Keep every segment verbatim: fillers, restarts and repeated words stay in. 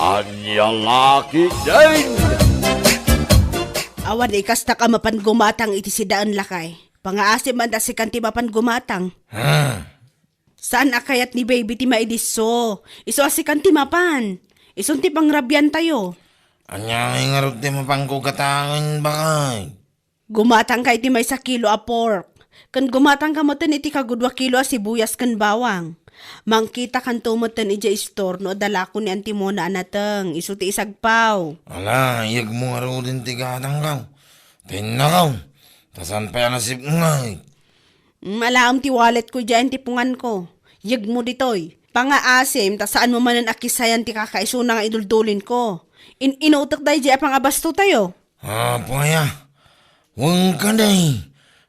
Ania la ketdin? Awan ikastak a mapan gumatang iti sidaen, lakay. Pangaasim man ta sikan ti mapan gumatang. Ha? Saan a kayat ni baby ti maidisso. Isu a sikan ti mapan. Isun ti pangrabiantayo. Ania ngay ngarud ti mapanko gatangen, bakay? Gumatangka iti maysa kilo a pork, ken gumatangka metten iti kagudua kilo a sibuyas ken bawang. Mangkitakanto metten idiay istor no adda lako ni Auntie Mona a nateng, isu ti isagpaw. Ala, iyegmo ngaruden ti gatangko. Tinnakaw, ta saan pay a nasipnget. Mm, alaem ti walletko idiay antipunganko. Iyegmo ditoy. Pangaasim, ta saanmo manen a kisayan ti kakaisuna nga iduldulinko. In-inutek daydiay a pangabastotayo. Apo aya, wen kadi,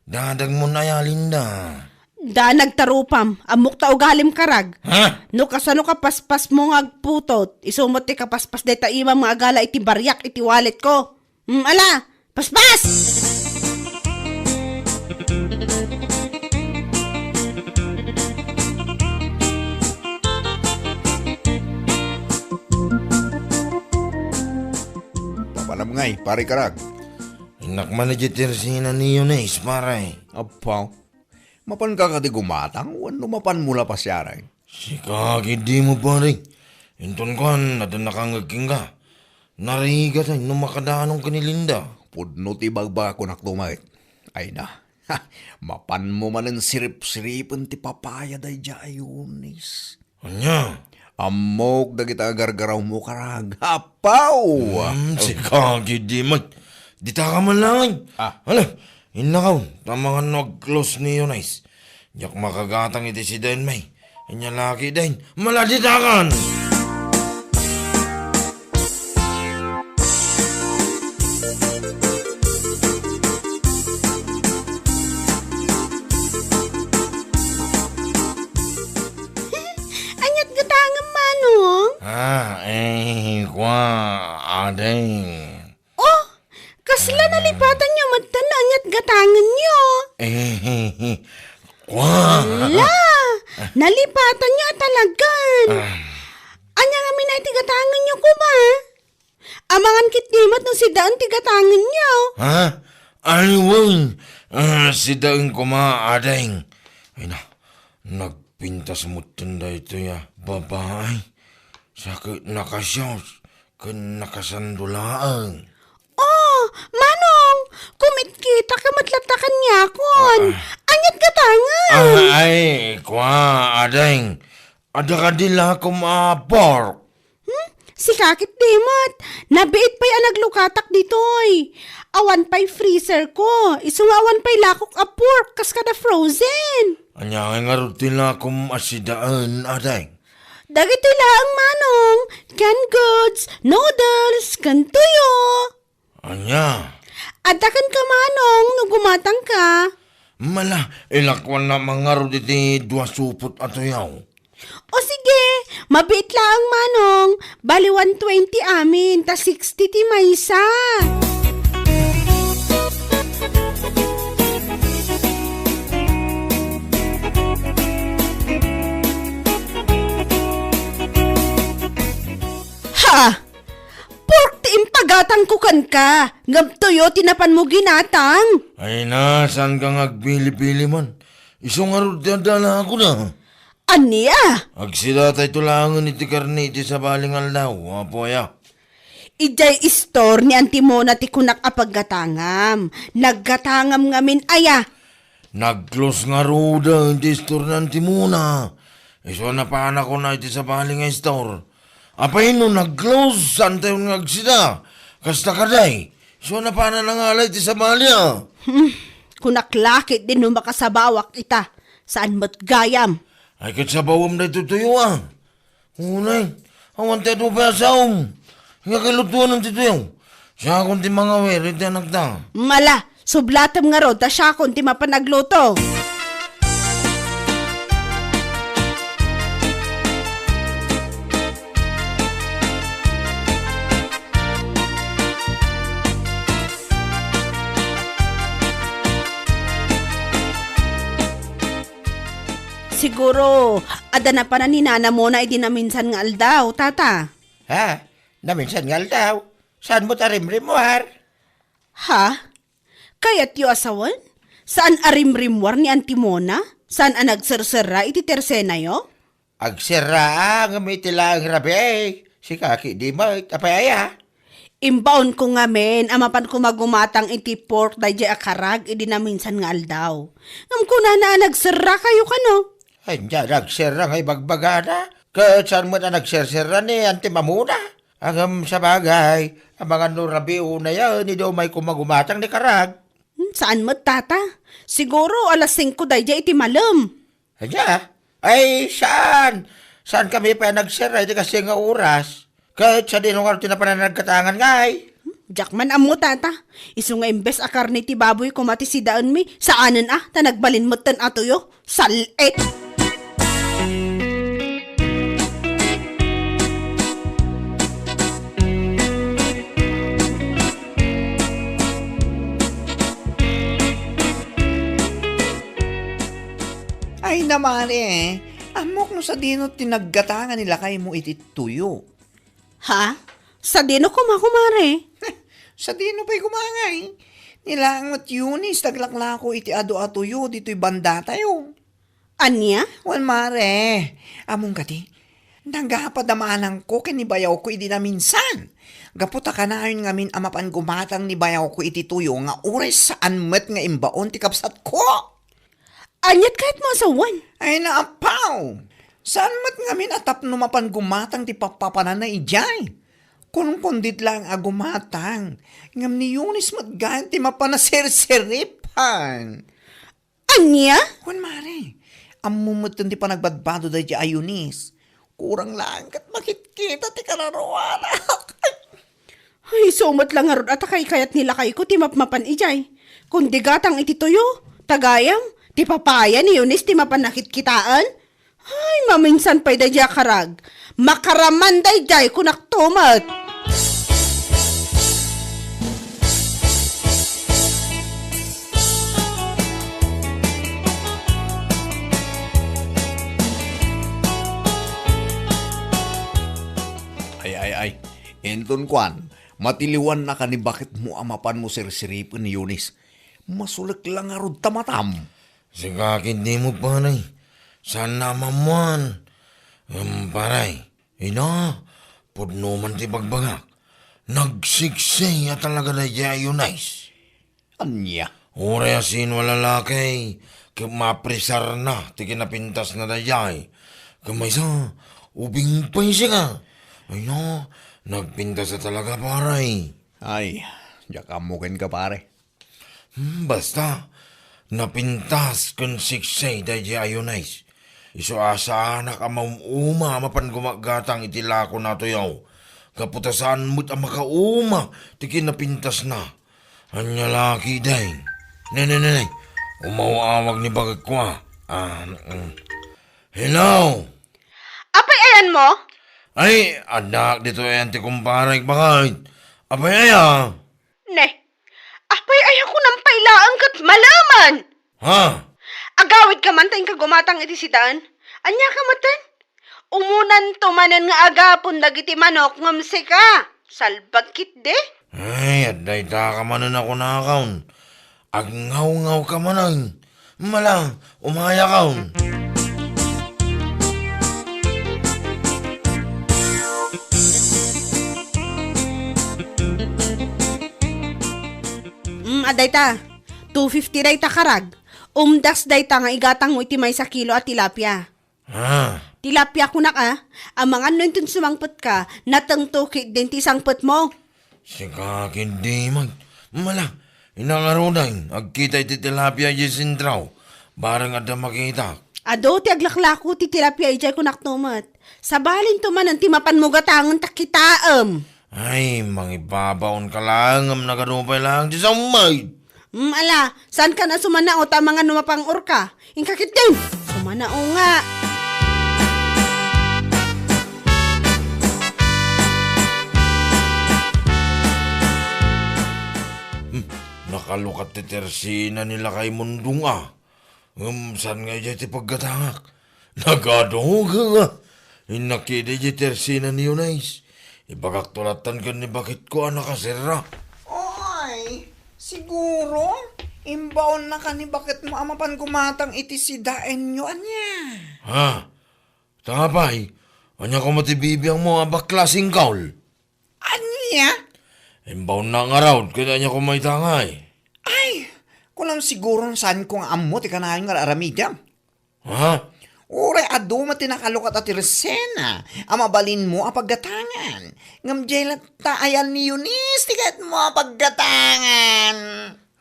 dadagmon aya, Linda. Da, nagtarupam, ammok ta ugalim karag. Ha? No kasano ka paspasmo nga agputot, isu met ti kapaspas dayta imam nga agala iti bariak iti walletko. Hmm, ala, paspas! Papanam ngay, pare karag. Innak man idiay tersina ni Eunice, pare. Apo, mapanka kadi gumatang wenno mapanmo la pasiareng? Sika ketdi met, pare. Inton kuan, adda nakangngeg kenka. Narigat no makadaanong ken ni Linda. Pudno ti ibagbagak kunakto met. Ay na. Ha, mapanmo manen siripsiripen ti papaya daydiay a Eunice. Ania? Ammok dagiti agargarawmo, karag. Apaw! Hmm, sika ketdi met. Ditaka man laeng. Ah. Ala, innakaw, ta amangan no ag-close ni Eunice. Diak makagatang iti sidaen, may. Ania la ketdin, maladitakan! Aniat gatangem, Manong? Ah, eh, kua, ading. Oh, kasla nalipatanyo metten no aniat gatangenyo? Eh, kua. Ala, nalipatanyo a talagan. Ah. Ania ngamin a iti gatangenyo koma? Amangan ketdi met no sidaen ti gatangenyo. Ha? Ay, wen. Ah, sidaen koma, ading. Ay na, nagpintas metten daytoy a babai. Sa ket nakasios ken nakasando laeng. Oh, Manong, kumitkita ka met latta kaniakon. Ah, ah. Aniat gatangen? Ah, ay, kua, ading. Adda kadi lakom a pork? Hmm? Sika ketdi met. Nabiit pay a naglukatak ditoy. Awan pay freezer ko. Isu nga awan pay lakok a pork kas kada frozen. Ania ngay ngarud ti lakom a sidaen, ading? Dagitoy laeng, Manong. Canned goods, noodles, ken tuyo. Ania? Adda kenka, Manong, no gumatangka. Mala, ilakuanna man ngarud iti dua supot a tuyaw. O sige, mabiit laeng, Manong. Bali one twenty amin, ta sixty ti maysa. Ha! Pork ti impagatangko kenka, ngem tuyo ti napanmo ginatang. Ay na, saanka nga agpili-pili man? Isu ngarud ti adda lakoda. Ania? Agsidatayto laengen iti karne iti sabali nga aldaw, apo aya. Idiay istor ni Auntie Mona ti kunak a paggatangam. Naggatangam ngamin aya. Nag-close ngaruden ti istor ni Auntie Mona. Isu a napanakon iti sabali nga istor. Apay no nag-close, saantayon nga agsida? Kasta kadi, isu a napanan nangala iti sabali a. Hmm, kunak la ketdi no makasabawak ita. Saan met gayam? Ay, ket sabawem daytoy tuyo a. Unay, awan ti adu pay a saom. Nga kalutuan ti tuyo. Siakon ti mangawir iti anakta. Mala, sublatem ngarud ta siakon ti mapan agluto. Siguro, adda napanan ni Nana Mona idi naminsan nga aldaw, tata. Ha? naminsan nga aldaw. Saan met a rimrimmuar? Ha? Kayatyo a sawen? Saan a rimrimmuar ni Auntie Mona? Saan a nagserserra iti tersenayo? Agserra, ngem iti laeng rabii. Sika ketdi met, apay aya? Imbaonko ngamin a mapanko magumatang iti pork daydiay a karag idi naminsan nga aldaw. Ngem kunana a nagserrakayo kano? Ania, nagserra nga ibagbagana? Ket saan met a nagserserra ni Auntie Mona? Ngem sabagay, amangan no rabii unayen idi umayko magumatang ni karag. Hmm, saan met, Tata? Siguro alas singko daydiay iti malem. Ania? Ay, saan? Saankami pay a nagserra iti kastoy nga oras? Ket sadino ngarud ti napan a naggatangan ngay? Diak man ammo, Tata. Isu nga imbes a karne ti baboy koma ti sidaenmi, saanen a, ta nagbalin metten a tuyo. Sal-et! Ay, na, mare, ammok no sadino ti naggatangan ni lakaymo iti tuyo. Ha? Sadino koma, kumare? Sadino pay koma ngay? Ni laeng met Eunice ti aglaklako iti adu a tuyo ditoy bandatayo. Ania? Wen, mare, ammom kadi, nagapad a maanangko ken ni bayawko idi naminsan. Gapu ta kanayon ngamin a mapan gumatang ni bayawko iti tuyo nga uray saan met nga imbaon ti kabsatko. Aniat kayatmo a sawen? Ay, naapaw! Saan met ngamin a tapno mapan gumatang ti pappapananna idiay? Kunkundiet laeng a gumatang, ngem ni Eunice met gayam ti mapan a serseripan. Ania? Wen, mare, ammom metten ti panagbadbado daydiay a Eunice. Kurang laeng ket makitkita ti kararuanak. Ay, isu met la ngarud a ta kaykayat ni lakayko ti mapmapan idiay. Kun di gatang iti tuyo, ta gayam, ti papaya ni Eunice ti mapan nakitkitaen. Ay, maminsan pay daydiay a karag. Makaraman daydiay, kunak to met. Ay, ay, ay. Inton kuan, matiliwannaka ni baketmo a mapanmo serseripen ni Eunice. Masulek la ngarud ta matam. Sika ketdi met, pare. Saan a maammuan. Ngem, pare, ina, pudno man ti bagbagak. Nagsiksay a talaga daydiay a Eunice. Ania? Uray a sino a lalaki, ket mapresarna ti kinapintasna daydiay. Ket maysa, ubing pay sika. Ay na, nagpintas a talaga, pare. Ay, diak ammo kenka, pare. Hmm, basta, napintas ken siksay daydiay a Eunice. Isu a saanak a maum-uma a mapan gumaggatang iti lakona a tuyo. Gapu ta saan met a makauma ti kinapintasna. Ania la ketdin? Ne, ne, ne, ne. Umaw-awag ni baketko a. Ah, mm. Hello? Apay ayanmo? Ay, addaak ditoy ayan ti kumparek, baket. Apay aya? Ne, apay aya kunam pay laeng ket malemen? Ha? Agawidka man ta inka gumatang iti sidaen. Aniaka metten? Umunanto manen nga agapon dagiti manok ngem sika, salbag ketdi. Ay, adda itaka manen a kunakon. Agngawngawka manen. Mala, umayakon. Mm, adda ita. Two fifty dayta karag. Umdas dayta nga igatangmo iti maysa kilo a tilapia. Ah. Tilapia kunak a, amangan no inton sumangpetka, natengto ketdin ti sangpetmo. Sika ketdi met. Mala, ina ngaruden, agkita iti tilapia idiay sentro. Bareng adda makita. Adu ti aglaklako ti tilapia idiay kunakto met. Sabalinto manen ti mapanmo gatangen ta kitaem. Ay, mangibabaonka laeng ngem nagadu pay laeng ti sammay. Mm, ala, saankan a sumanao ta amangan no mapang-orka. Inka ketdin, sumanao nga. Hmm, nakalukat ti tersina ni Lakay Mundong a. Ngem saan nga idiay ti paggatangak? Nagadu nga. Innak ida idiay tersina ni Eunice. Ibagakto lattan ken ni baketko a nakaserra. Oy, siguro, imbaonnaka ni baketmo a mapan gumatang iti sidaenyo, ania? Ha? Ta apay, ania koma ti bibiangmo a bakla, singkaw? Ania? Imbaonna ngarud, ket ania koma ita ngay? Ay, kunam siguro no saanko nga ammo ti kanayon nga ar-aramidem. Ha? Uray adu met ti nakalukat a tersena a mabalinmo a paggatangan. Ngem diay latta ayan ni Eunice ti kayatmo a paggatangan.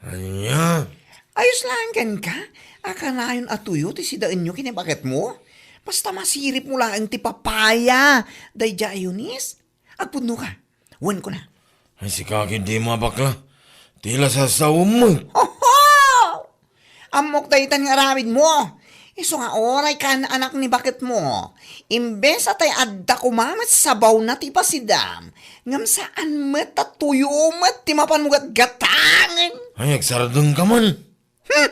Ania? Ayos laeng kenka a kanayon a tuyo ti sidaenyo ken ni baketmo. Basta masiripmo laeng ti papaya daydiay a Eunice. Agpudnoka. Wen kuna. Ay, sika ketdi, a bakla. Ti la sasawem. Oho! Ammok daytan nga aramidmo. Isu nga uray kaan-anak ni baketmo. Imbes a tay adda koma met sabawna ti ipasidam, ngem saan met ta tuyo met ti mapanmo gatgatangen. Ay, agsardengka man. Hmm!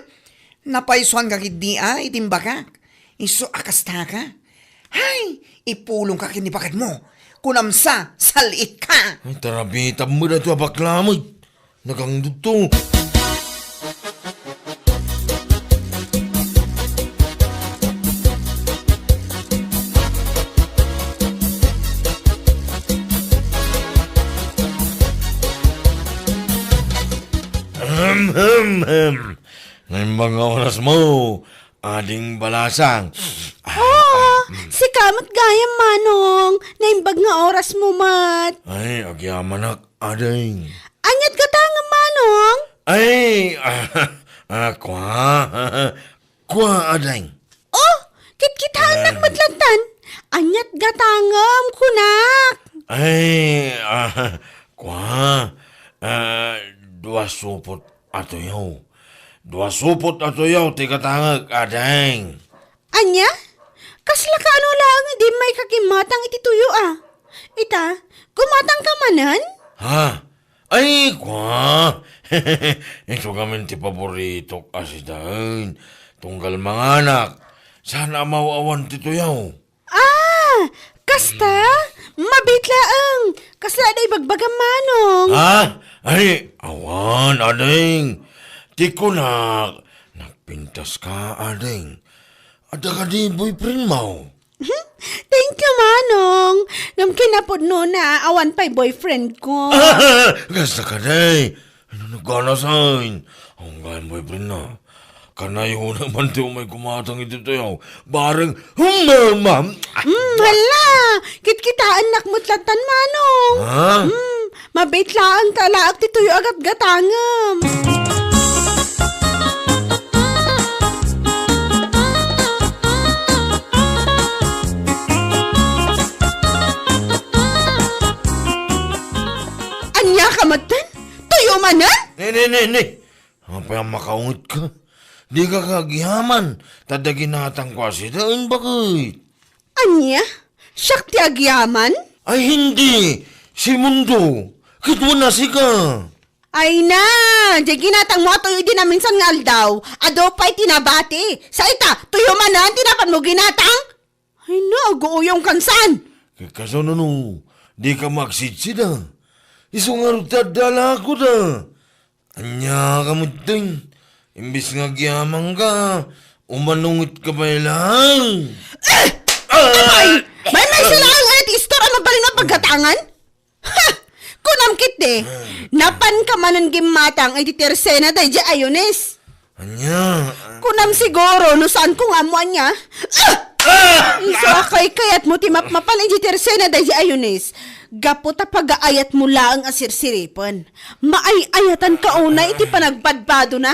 Napaysuanka ketdi a iti imbagak. Isu a kastaka. Hay! Ipulongka ken ni baketmo. Kunam sa, saliitka! Ay, tarabitam met daytoy a bakla met. Nagangdudto. Ahem, hem, hem. Naimbag nga orasmo, Ading Balasang. Ah, sika met gayam, Manong. Naimbag nga orasmo met. Ay, agyamanak, Ading. Ania't gatangem, Manong? Ay, ah, ah, kua. Kua, Ading. Oh, kitkitaennak met lattan. Ania't gatangem, kunak. Ay, ah, kua. Ah, dua supot a tuyo. Dua supot a tuyo ti gatangek, Ading. Ania? Kasla kaano laeng idi maikagimmatang iti tuyo a? Ita, gumatangka manen? Ha? Ay, kua! Isu ngamin ti paboritok a sidaen. Tunggal manganak, saan a maaw-awan ti tuyo. Ah! Kasta? Mabiit laeng. Kasla adda ibagbagam, Manong. Ha? Ay, awan, Ading. Ti kunak, nagpintaska, Ading. Adda kadi boyfriendmo? Thank you, Manong. Ngem kinapudnona, awan pay boyfriend ko. Kasta kadi. Ano naganasan? Ang gayam boyfriend na. Kanayon man ti umay gumatang iti tuyo. Bareng humama. Hmm, hala! Kitkitaennak met lattan, Manong. Ha? Hmm, mabiit laeng ta laak ti tuyo a gatgatangem. Ania ka metten? Tuyo manen? Ne, ne, ne, ne. Apay a makaungetka? Dika agyaman, ta adda ginatangko a sidaen, baket. Ania? Siak ti agyaman? Ay, hindi. Si Mundo. Ket wen a sika. Ay na, diay ginatangmo a tuyo idi naminsan nga aldaw. Adu pay ti nabati. Sa ita, tuyo manen ti napanmo ginatang? Ay na, aguuyongkan saan? Ket kasano no, dika agsidsida? Isu ngarud ti adda lakoda. Ania ka metten? Imbes nga agyamanka, umanungetka pay laeng. Eh! Ah! Apay! Maymaysa laeng aya ti istor a mabalin a paggatangan? Ha! Kunam ketdi, napanka manen gimmatang iti tersena daydiay a Eunice. Ania? Kunam siguro no saanko nga ammo ania. Ah! Ah! Isu a kaykayatmo ti mapmapan iti tersena daydiay a Eunice. Gapu ta pagaayatmo laeng a sirsiripen. Maay-ayatanka unay iti panagbadbadona.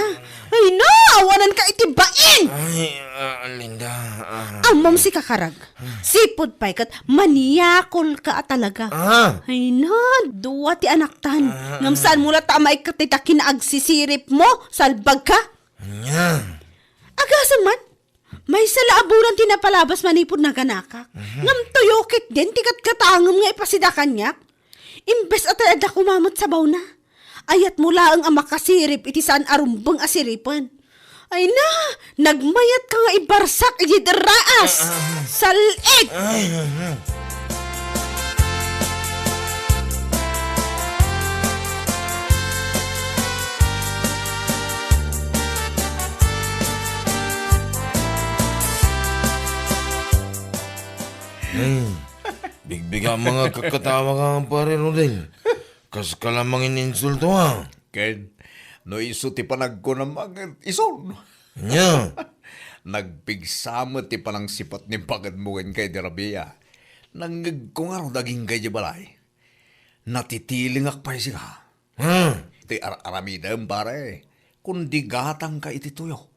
Ay na, awananka iti bain! Ay, ah, Linda, ah. Ammom, sika karag. Sipud pay ket maniakolka a talaga. Ah. Ay na, dua ti anaktan. Ah. Ngem saanmo latta a maikkat dayta kinaagsisiripmo, salbagka. Ania? Agasem man, maysa la a bulan ti napalabas manipud naganakak. Mhm. Ngem tuyo ketdin ti gatgatangem nga ipasida kaniak. Imbes a tay adda koma met sabawna, ayatmo laeng a makasirip iti saan a rumbeng a siripen. Ay na, nagmayatka nga ibarsak iti derraas. Ah, ah, ah. Sal-id! Ay, ah, ah. Bigbiga nga agkakkatawa ka, Pare Rodel. Kas ka la mangininsulto, ha? Ken, no isu ti panagkunam, ket isun. Ania? Nagpigsa met ti panangsipat ni baketmo kenka idi rabii. Nangngegko ngarud agingga idiay balay. Natitilingak pay sika. Hmm. Ti ar-aramidem, pare. Kundi gatangka iti tuyo.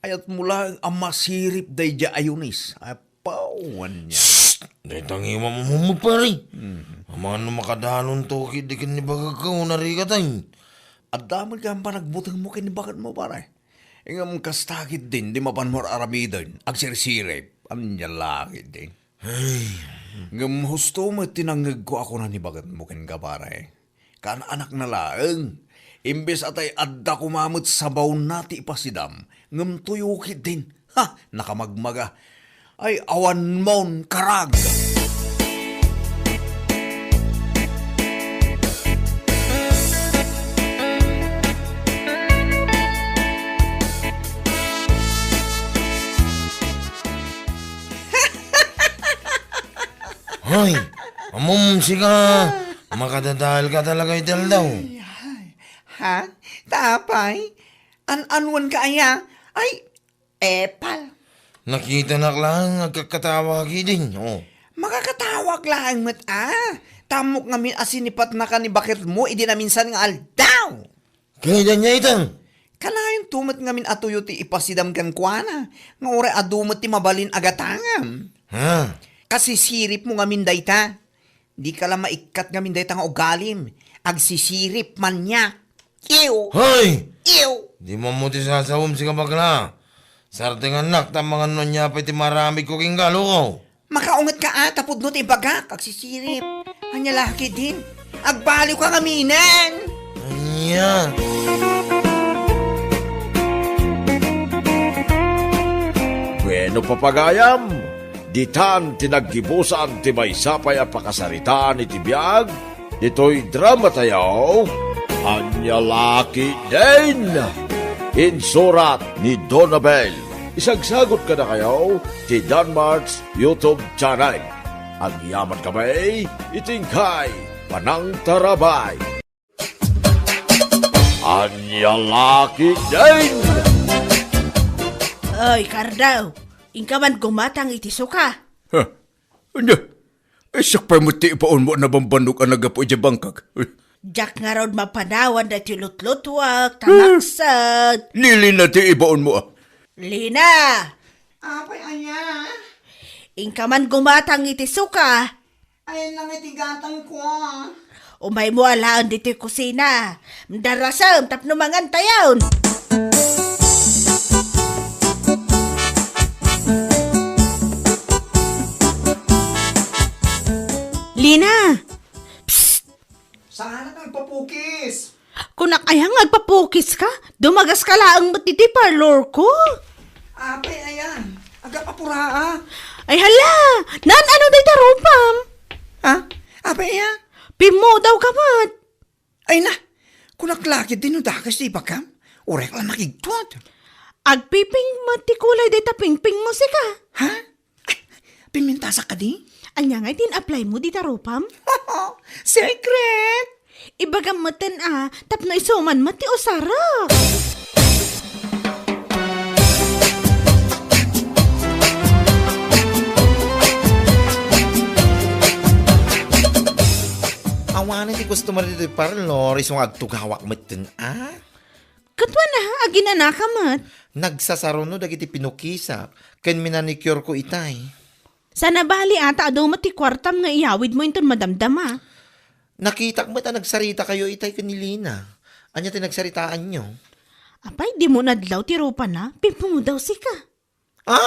Ayatmo laeng a masirip daydiay a Eunice. Apo, ania. Shh! Dayta ngiwam mo, pare. Hmm. Amangan no makadalonto ket di ken ni baketko, narikatay. Adda met nga panagbutingmo ken ni baketmo, pare. Ngem kasta ketdin ti mapanmo ar-aramiden, agsirsirip. Ania la ketdin? Ay. Ngem husto met ti nangngegko a kuna ni baketmo kenka, pare. Kaan-anakna laeng. Imbes a tay adda koma met sabawna ti ipasidam, ngem tuyo ketdin. Ha! Nakamagmaga. Ay, awanmon, karag! Hoy, ammom sika, makadadael ka talaga iti aldaw. Ay, ay. Ha? Ta apay? An-anuan ka aya? Ay, epal. Nakitanak laeng agkakkatawa ka ketdin, oh. Makakatawak laeng met, a. Ta ammok ngamin a sinipatnaka ni baketmo idi naminsan nga aldaw. Kayatna ita? Kanayonto met ngamin a tuyo ti ipasidam kenkuana, nga uray adu met ti mabalin a gatangam. Ha? Kasisiripmo ngamin dayta. Dika la maikkat ngamin dayta nga ugalim. Agsisirip, maniak. Ew! Hoy! Ew! Di mo ti sasawem, sika bakla. Sartengannak, ta amangan no ania pay ti maaramidko kenka, loko. Makaunget ka, a, ta pudno ti ibagak, agsisirip. Ania la ketdin? Agbaliw ka ngaminen! Ania? Bueno, papagayam, ditan ti naggibusan ti maysa pay a pakasaritaan iti biag ditoy dramatayo, Ania la ketdin! Insurat ni Donabel. Isagsagot kadakayo ti Danmart's YouTube channel. Agyaman kami iti inkay panangtarabay. Ania la ketdin! Oy, Kardaw, inka man gumatang iti suka. Huh? Ania? Siak pay met ti ibaonmo a nabambannog a naggapu idiay bangkag. Diak ngarud mapanawan daytoy lutlutuak, ta Hmm. naksat. Ni Lina ti ibaonmo, a. Lina! Apay, ania? Inka man gumatang iti suka. Ayan na nga ti gatangko, a. Umaymo alaen ditoy kusina. Darasem tapno mangantayon. Lina! Psst! Saanak nga agpapukis? Kunak aya nga agpapukis ka? Dumagas ka laeng met ditoy parlor ko. Apay, ayan. Agapapuraak. Ay, hala! Naan-ano dayta rupam? Ha? Apay, ayan? Pimmudaw ka met. Ay na, kunak la ketdin no dagas ti ibagam, uray la makigtot. Agpipink met ti kulay dayta pingpingmo, sika. Ha? Ay, pimintasak kadi? Ania ngay ti in-apply mo dita rupam? Secret! Ibagam metten a, tapno isuman met ti usarek. Awanen ti customer ditoy parlor, isu nga agtugawak metten a. Ket wen a, aginanaka met. Nagsasaruno dagiti pinukisak ken minanicure ko itay. Sana bali a ta adu met ti kuartam nga iyawidmo inton madamdama. Nakitak met a nagsaritakayo itay ken ni Lina. Ania ti nagsaritaanyo? Apay, dimo nadlaw ti rupana? Pimmudaw sika. Ha?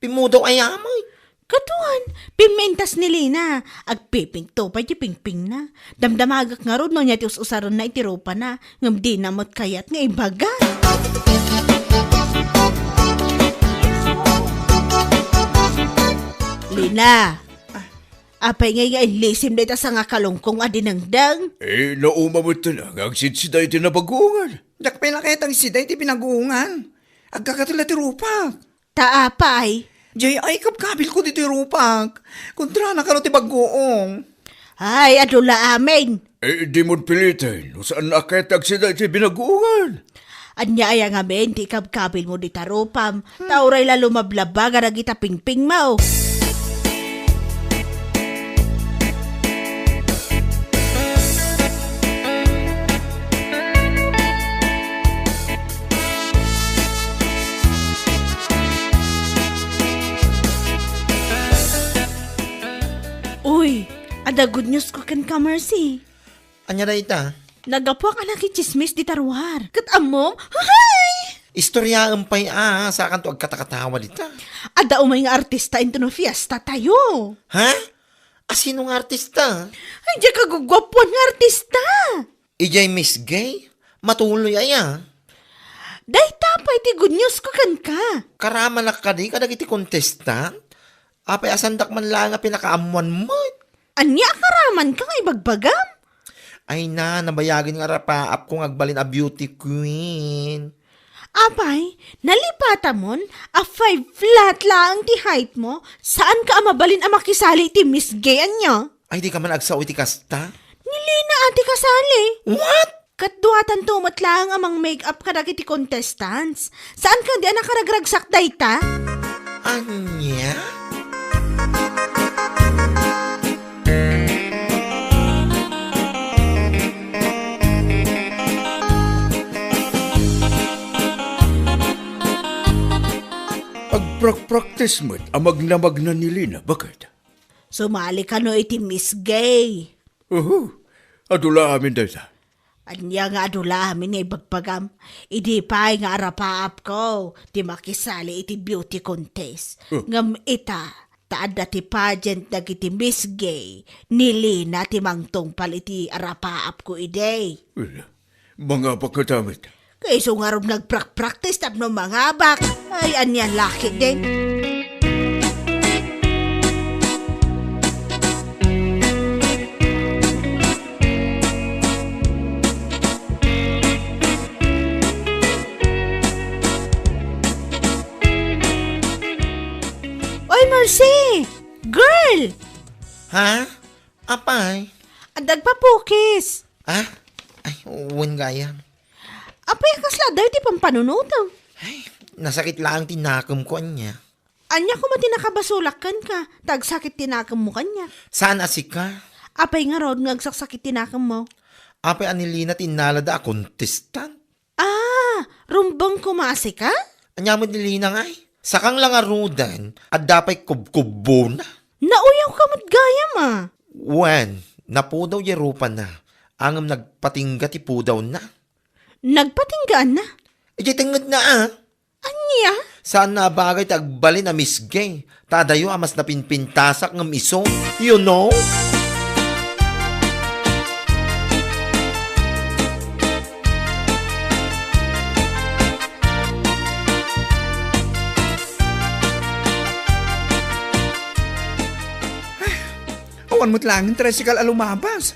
Pimmudaw aya met? Kaduan, pimmintas ni Lina. Agpipink to pay ti pingpingna. Damdamagak ngarud no ania ti us-usarenna iti rupana, ngem dina met kayat nga ibaga. Lina, apay ngay nga inlisim dayta sangakalungkong a dinengdeng? Eh, nauma met nga agsidsida iti nabaguongan. Diak pay la kayat agsida iti pinaguongan. Agkakatella ti rupak. Ta apay, Jay, ay, kabkabilko ditoy rupak. Kontrana kano ti baguong. Ay, adu la amin. Eh, di mo piliten. No saan na kayat agsida iti binaguongan? Ania aya ngamin ti ikabkabil mo dita rupam? Ta uray la lumablaba nga dagita pingping mo. Uy, adda good news ko kenka, Mercy. Ania dayta? Naggapuak a nakitsismis dita ruar. Ket ammom? Hay! Istoriaem pay a, sakanto agkatakatawa dita. Adda umay nga artista intono fiesta tayo. Ha? Asino nga artista? Ay, diay kaguguapuan nga artista. Idiay Miss Gay? Matuloy aya? Dayta pay ti good news ko kenka. Karamanak kadi kadagiti contestant? Apay a saandak man laeng a pinakaammuan met? Ania a karamanka nga ibagbagam? Ay na, nabayagen nga arapaapko nga agbalin a beauty queen. Apay, nalipatamon a five flat laeng ti height mo, saanka a mabalin a makisali iti Miss Gay ania? Ay, dika man agsao iti kasta? Ni Lina a ti kasali. What? Ket duatanto met laeng a mang-makeup kadagiti contestants. Saanka di a nakaragragsak dayta? Ania? Agprakpraktis met a magnamagna ni Lina, baket? Sumali kano iti Miss Gay. Uhu, adu la amin dayta. Ania nga adu la amin nga ibagbagam? Idi pay nga arapaapko ti makisali iti beauty contest. Huh. Ngem ita, ta adda ti pageant dagiti Miss Gay, ni Lina ti mangtungpal iti arapaapko idi. Well, mangabak ka damit. Kaiso ngarud nga agprakpraktis tapno mangabak. Ay, ania laki din. Oy, Mercy! Girl! Ha? Apay? Adda agpapukis. Ah? Ay, wen gayam. Apay, kasla adda iti pampanunotem? Ay, nasakit laeng ti nakemko ania. Ania koma ti nakabasolak kenka, ta agsakit ti nakemmo kaniak? Saan a sika? Apay ngarud nga agsaksakit ti nakemmo? Apay a ni Lina ti innalada a contestant? Ah, rumbeng koma a sika? Ania met ni Lina ngay? Sakang la ngaruden, adda pay kubkubbona. Nauyaw ka met gayam a. Wen, napudaw diay rupana, ngem nagpatingga ti pudawna. Nagpatinggaanna? Idiay tengngedna a. Ania? Saanna a bagay ti agbalin a Miss Gay. Ta adayo a mas napinpintasak ngem isu. You know? Awan met laeng tricycle a lumabas.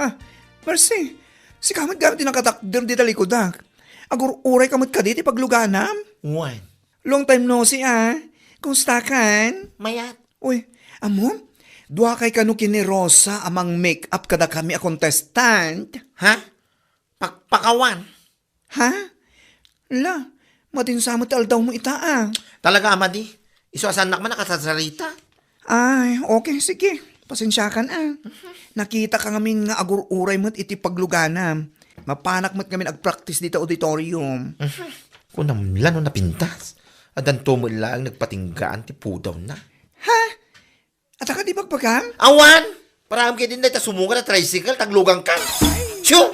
Ah, Mercy, sika met gayam ti nakatakder dita likudak. Agur-uray ka met kadi ti pagluganam? Wen. Long time no see, ah. Kumusta kan? Mayat. Uy, ammom? Duakay kano ken ni Rosa a mang-makeup kadakami a contestant? Ha? Pakpakawan? Ha? La, madin sa met ti aldawmo ita, ah. Talaga a madi. Isu a saannak man a kasarsarita. Ay, okay, sige. Pasensiakan, ah. Nakitaka ngamin nga agur-uray met iti pagluganam. Mapanak met ngamin agpraktis dita auditorium. Mhm. Kunam la no napintas. Addanto met laeng nagpatinggaan ti pudawna. Ha? Adda kadi bagbagam? Awan! Paraem ketdi dayta sumungad a tricycle, ta agluganka. Tiyo!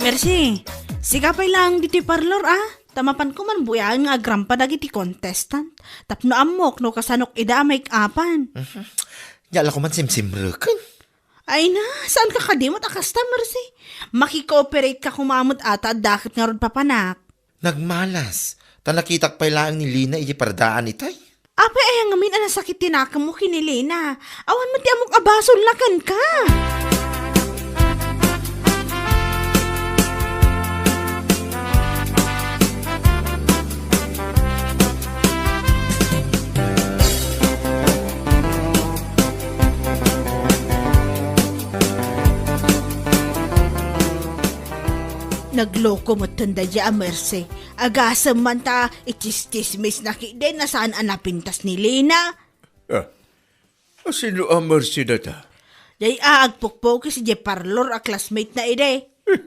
Mercy, sika pay laeng ditoy parlor, ah. Ta mapanko man buyaen nga agrampa dagiti contestant. Tapno ammok no kasanok ida a make-upan. Mhm. Diak la koma simsimreken. Ay na, saanka kadi met a kasta, Mercy? Makikooperate ka koma met a ta adda ket ngarud papanak. Nagmalas, ta nakitak pay laeng ni Lina iti pardaan itay. Apay aya ngamin a nasakit ti nakemmo ken ni Lina? Awan met ti ammok a basolna kenka. Nagloko metten daydiay a Mercy. Agasem man ta ichischismisna ketdi a saan a napintas ni Lina. Ah, asino a Mercy dayta? Dayta a agpukpukis idiay parlor a classmate na idi. Eh,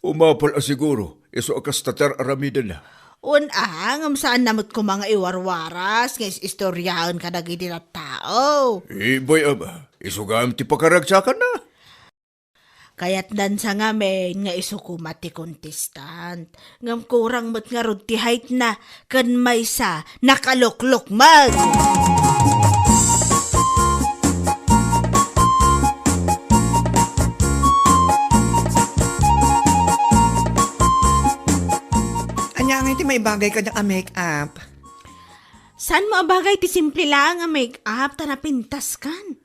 umapal a siguro, isu a kasta ti ar-aramidenna. Wen a, ngem saanna met koma nga iwarwaras nga is-istoriaen kadagiti tattao. Ibay ama, isu gayam ti pakaragsakanna. Kayatdan sa ngamin nga isu koma ti contestant. Ngem kurang met ngarud ti height na, ken maysa, nakaluklukmeg. Ania ngay ti maibagay kaniak a make-up? Saanmo a bagay ti simple laeng a make-up ta napintaskan?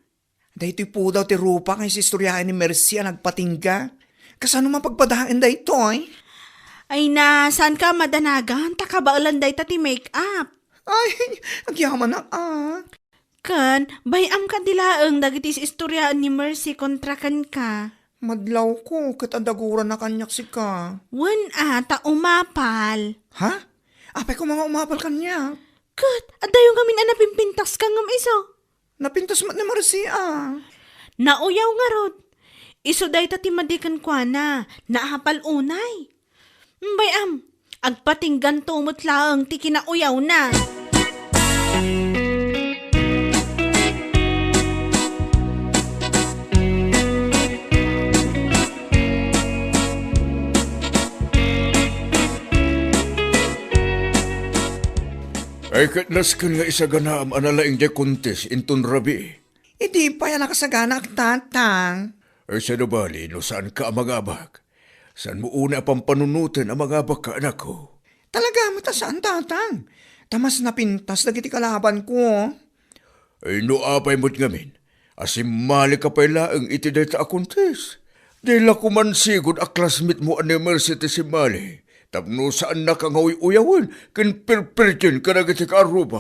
Daytoy pudaw ti rupa nga isistoriaen ni Mercy a nagpatingga. Kasano mapagpadaen daytoy? Ay na, saanka a madanagan, ta kabaelan dayta ti make-up. Ay, agyamanak a. Ken, bay-amka di laeng dagiti isistoriaen ni Mercy kontra kenka. Madlawko, ket adda gurana kaniak sika. Wen a, ta umapal. Ha? Apay koma nga umapal kaniak? Ket, addayo ngamin a napimpintaska ngem isu. Napintas met ni Mercy a. Nauyaw ngarud. Isu dayta ti madi kenkuana, naapal unay. Bay-am, agpatingganto met laeng ti kinauyawna. Ay, ket nasken nga isaganaam a nalaing diay contest inton rabii. Idi pay a nakasaganaak, Tatang. Ay, saan a bali no saanka a mangabak? Saanmo unay a pampanunoten a mangabakka, anakko? Talaga met a saan, Tatang. Ta mas napintas dagiti kalabanko. Ay, no apay met ngamin, a simmalika pay laeng iti dayta a contest. Di la koma sigud a classmate mo a ni Mercy ti simmali. Tapno saannaka nga uy-uyawen ken pirpirtien kadagiti kaarruba.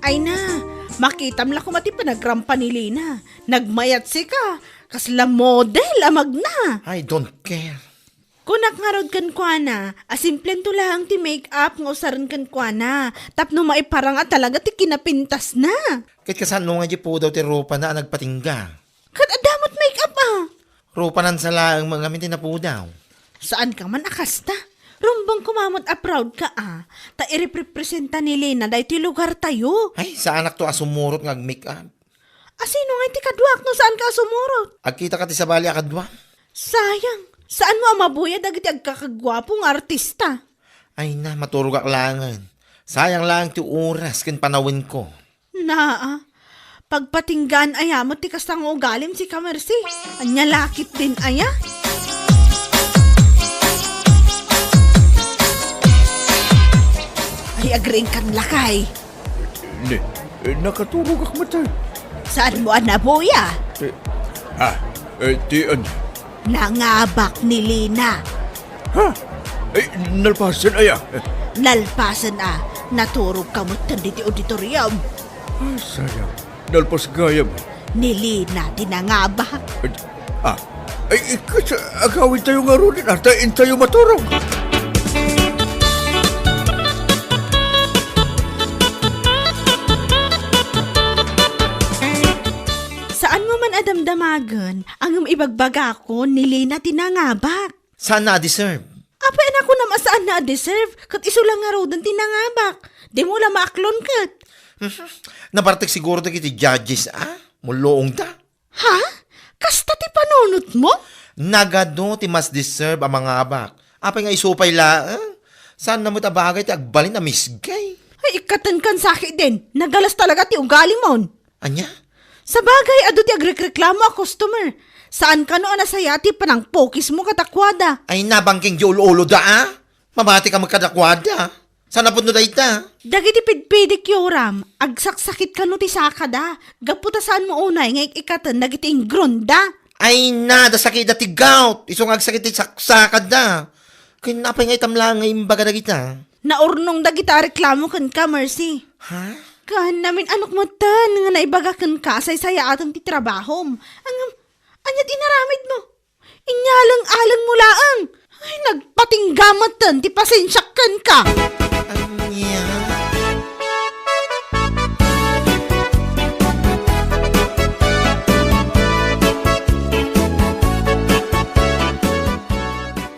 Ay na, makitam la koma ti panagrampa ni Lina. Nagmayat sika, kasla model a magna. I don't care. Kunak ngarud kenkuana, a simplento laeng ti make-up nga usaren kenkuana, tapno maiparang a talaga ti kinapintasna. Ket kasano nga di pudaw ti rupana a nagpatingga? Ket adda met make-up a. Rupanan sa laeng met ngamin ti napudaw. Saanka man a kasta. Rumbeng koma met a proud ka a, ta ireprepresenta ni Lina daytoy lugartayo. Ay, saanakto a sumurot nga ag-make-up. Asino ngay ti kaduak no saanka a sumurot? Agkitaka ti sabali a kadua? Sayang, saanmo a mabuya dagiti agkakaguapo nga artista? Ay na, maturogak laengen. Sayang laeng ti oras ken panawenko. Naa, pagpatinggaan aya met ti kasta nga ugalim, sika, Mercy? Ania la ketdin aya? Ay, agriingkan lakay. Ne, eh, nakaturogak met, eh. Saanmo a nabuya? Eh, ah, eh, ti ania? Nangabak ni Lina. Ha? Eh, nalpasen aya? Nalpasen a, naturogka met ditoy auditorium. Ay, sayang. Nalpas gayam. Ni Lina ti nangabak. Ah, ay, ikat, agawidtayo ngaruden, ta intayo maturog. Saanmo man a damdamagen, ngem ibagbagakon ni Lina ti nangabak. Saanna a deserve? Apay a nakunam a saanna a deserve, ket isu la ngaruden ti nangabak. Dimo la maaklon ket. Mhm. Nabartek siguro dagiti judges, a? Mulluongda. Ha? Kasta ti panunotmo? Nagadu ti mas deserve a mangabak. Apay nga isu pay laeng? Saanna met a bagay ti agbalin a misgay? Ay, ikkatenkan sakit din. Nagalas talaga ti ugalimon. Ania? Sabagay, adu ti agrekreklamo a customer. Saan kano a nasayaat ti panangpukismo kadakuada? Ay, nabangking di ulo-uloda, a? Mabatika met kadakuada. Saan a pudno dayta? Dagiti pidpidikyoram, agsaksakit kano ti sakada. Gapu ta saanmo unay nga ik-ikkaten dagiti ingrunda. Ay na, da sakitda ti gout. Isu nga agsakit ti saksakada. Ken apay nga itam laeng nga imbaga dagita? Naurnong dagita a reklamo kenka, Mercy. Ha? Ken namin-anok metten nga naibaga kenka a saysayaaten ti trabahom. Ngem, ania ti inaramidmo? Inyaleng-alengmo laeng. Ay, nagpatingga metten ti pasensiak kenka. Ania?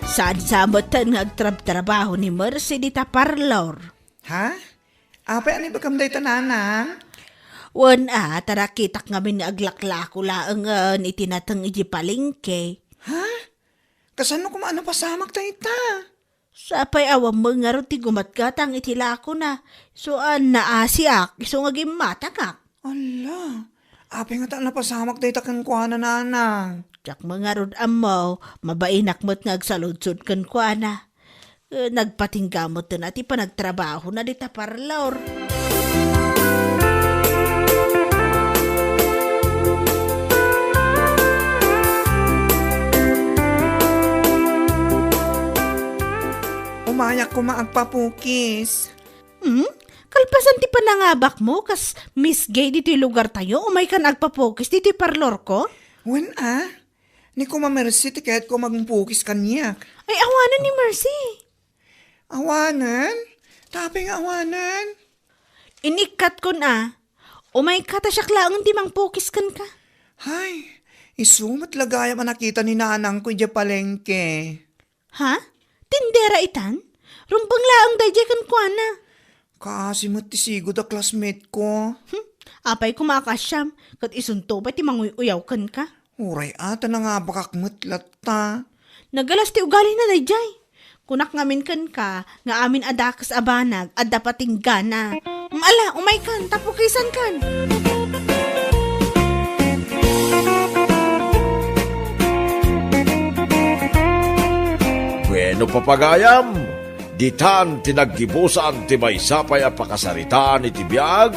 Saan sa metten nga agtrabtrabaho ni Mercy dita parlor? Ha? Apay, ania ibagam dayta, nanang? Wen a, ta nakitak ngamin nga aglaklako laengen iti nateng iti palengke. Ha? Kasano koma a napasamak dayta? Sapay awan met ngarud ti gumatgatang iti lakona. Isu a naasiak, isu nga gimmatangak. Alla, apay ngata a napasamak dayta kenkuana, nanang? Diak met ngarud ammo, mabainak met nga agsaludsod kenkuana. Eh, nagpatingga metten a ti panagtrabahona dita parlor. Umayak koma agpapukis. Hmm? Kalpasan ti panangabakmo, kas Miss Gay ditoy lugartayo, umaykan agpapukis ditoy parlorko? Wen a, ni Kuma Mercy ti kayatko a mangpukis kaniak. Ay, awanen ni Mercy. Awanen? Apay nga awanen? Inikkatkon a, umayka ta siak laeng ti mangpukis kenka. Hay, isu met la gayam a nakita ni nanangko idiay palengke. Ha? Tindera itan? Rumbeng laeng daydiay kenkuana. Kaasi met ti sigud a classmate ko. Hmm, apay koma a kaasiam, ket isunto pay ti manguy-uyaw kenka. Uray a, ta nangabakak met latta. Nagalas ti ugalina daydiay. Kunak ngamin kenka nga amin a dakes a banag, adda patinggana. Ala, umaykan, ta pukisankan. Bueno, papagayam, ditan ti naggibusan ti maysa pay a pakasaritaan iti biag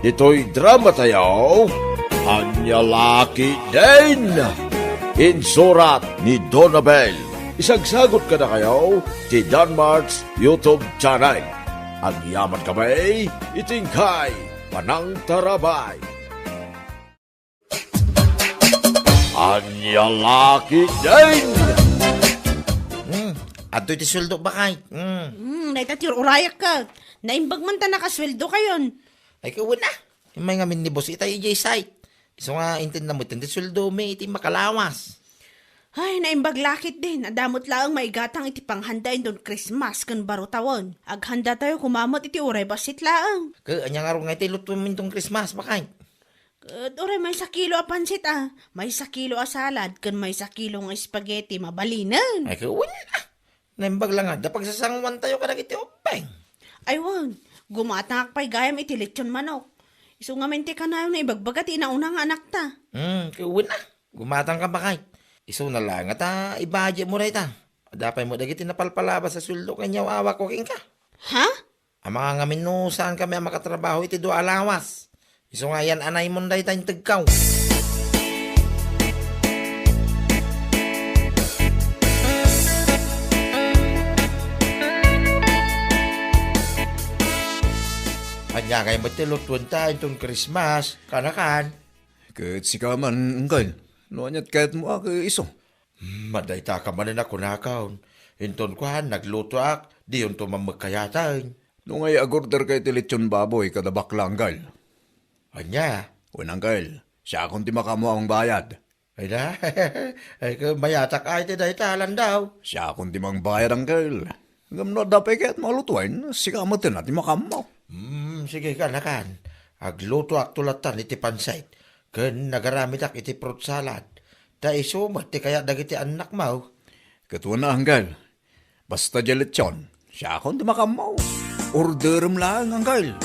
ditoy dramatayo, Ania La Ketdin. Insurat ni Donabel. Isagsagot kadakayo ti Danmart's YouTube channel. Agyaman kami iti inkay panangtarabay. Ania La Ketdin! Hmm, adtoy ti sueldo, baket. Hmm. Hmm, dayta ti ur-urayak ket. Naimbag man ta nakasueldo kayon. Ay, kawen a. Immay ngamin ni boss itay idiay site. Isu nga intedna met ti sueldomi iti makalawas. Ay, naimbag La Ketdin. Adda met laeng maigatang iti panghanda inton Christmas ken baro tawen. Aghanda tayo koma met iti uray bassit laeng. Ke, ania ngarud nga iti lutuem inton Christmas, baket? Ket uray maysa kilo a pansit a, maysa kilo a salad, ken maysa kilo nga spaghetti, mabalinen. Ay, kawen a. Naimbag la nga, adda pagsasanguantayo kadagiti ubbing. Ay wen, gumatangak pay gayam iti lechon manok. Isu ngamin ti kanayon nga ibagbaga ti inauna nga anakta. Hmm, kawen a. Gumatangka, baket. Isuna la nga ta ibudgetmo dayta. Adda pay met dagiti napalpalabas a sueldo ken yaw-awakko kenka. Ha? Amangan ngamin no saan kami a makatrabaho iti dua a lawas. Isu nga yan-anaymon dayta integko. Ania ngay met ti lutuenta inton Christmas, kanakan? Ket sika man, Uncle, no aniat kayatmo a ket isu? Hmm, madayta ka manen a kunakon. Inton kuan, naglutoak, diyonto man met kayaten. No ngay agorderka iti lechon baboy kada bakla, Uncle? Ania? Wen, Uncle, siakon ti makaammo a mangbayad. Ay na, ay, ket mayatak ay ti dayta, Landaw. Siakon ti mangbayad, Uncle. Ngem no adda pay kayatmo a lutoen, sika metten a ti makaammo. Hmm, sige, kanakan. Aglutoakto lattan iti pansit. Ken nagaramidak iti fruit salad. Ta isu met ti kayat dagiti annakmo. Ket wen a, Uncle. Basta diay lechon, siakon ti makaammo. Orderem laeng, Angkel.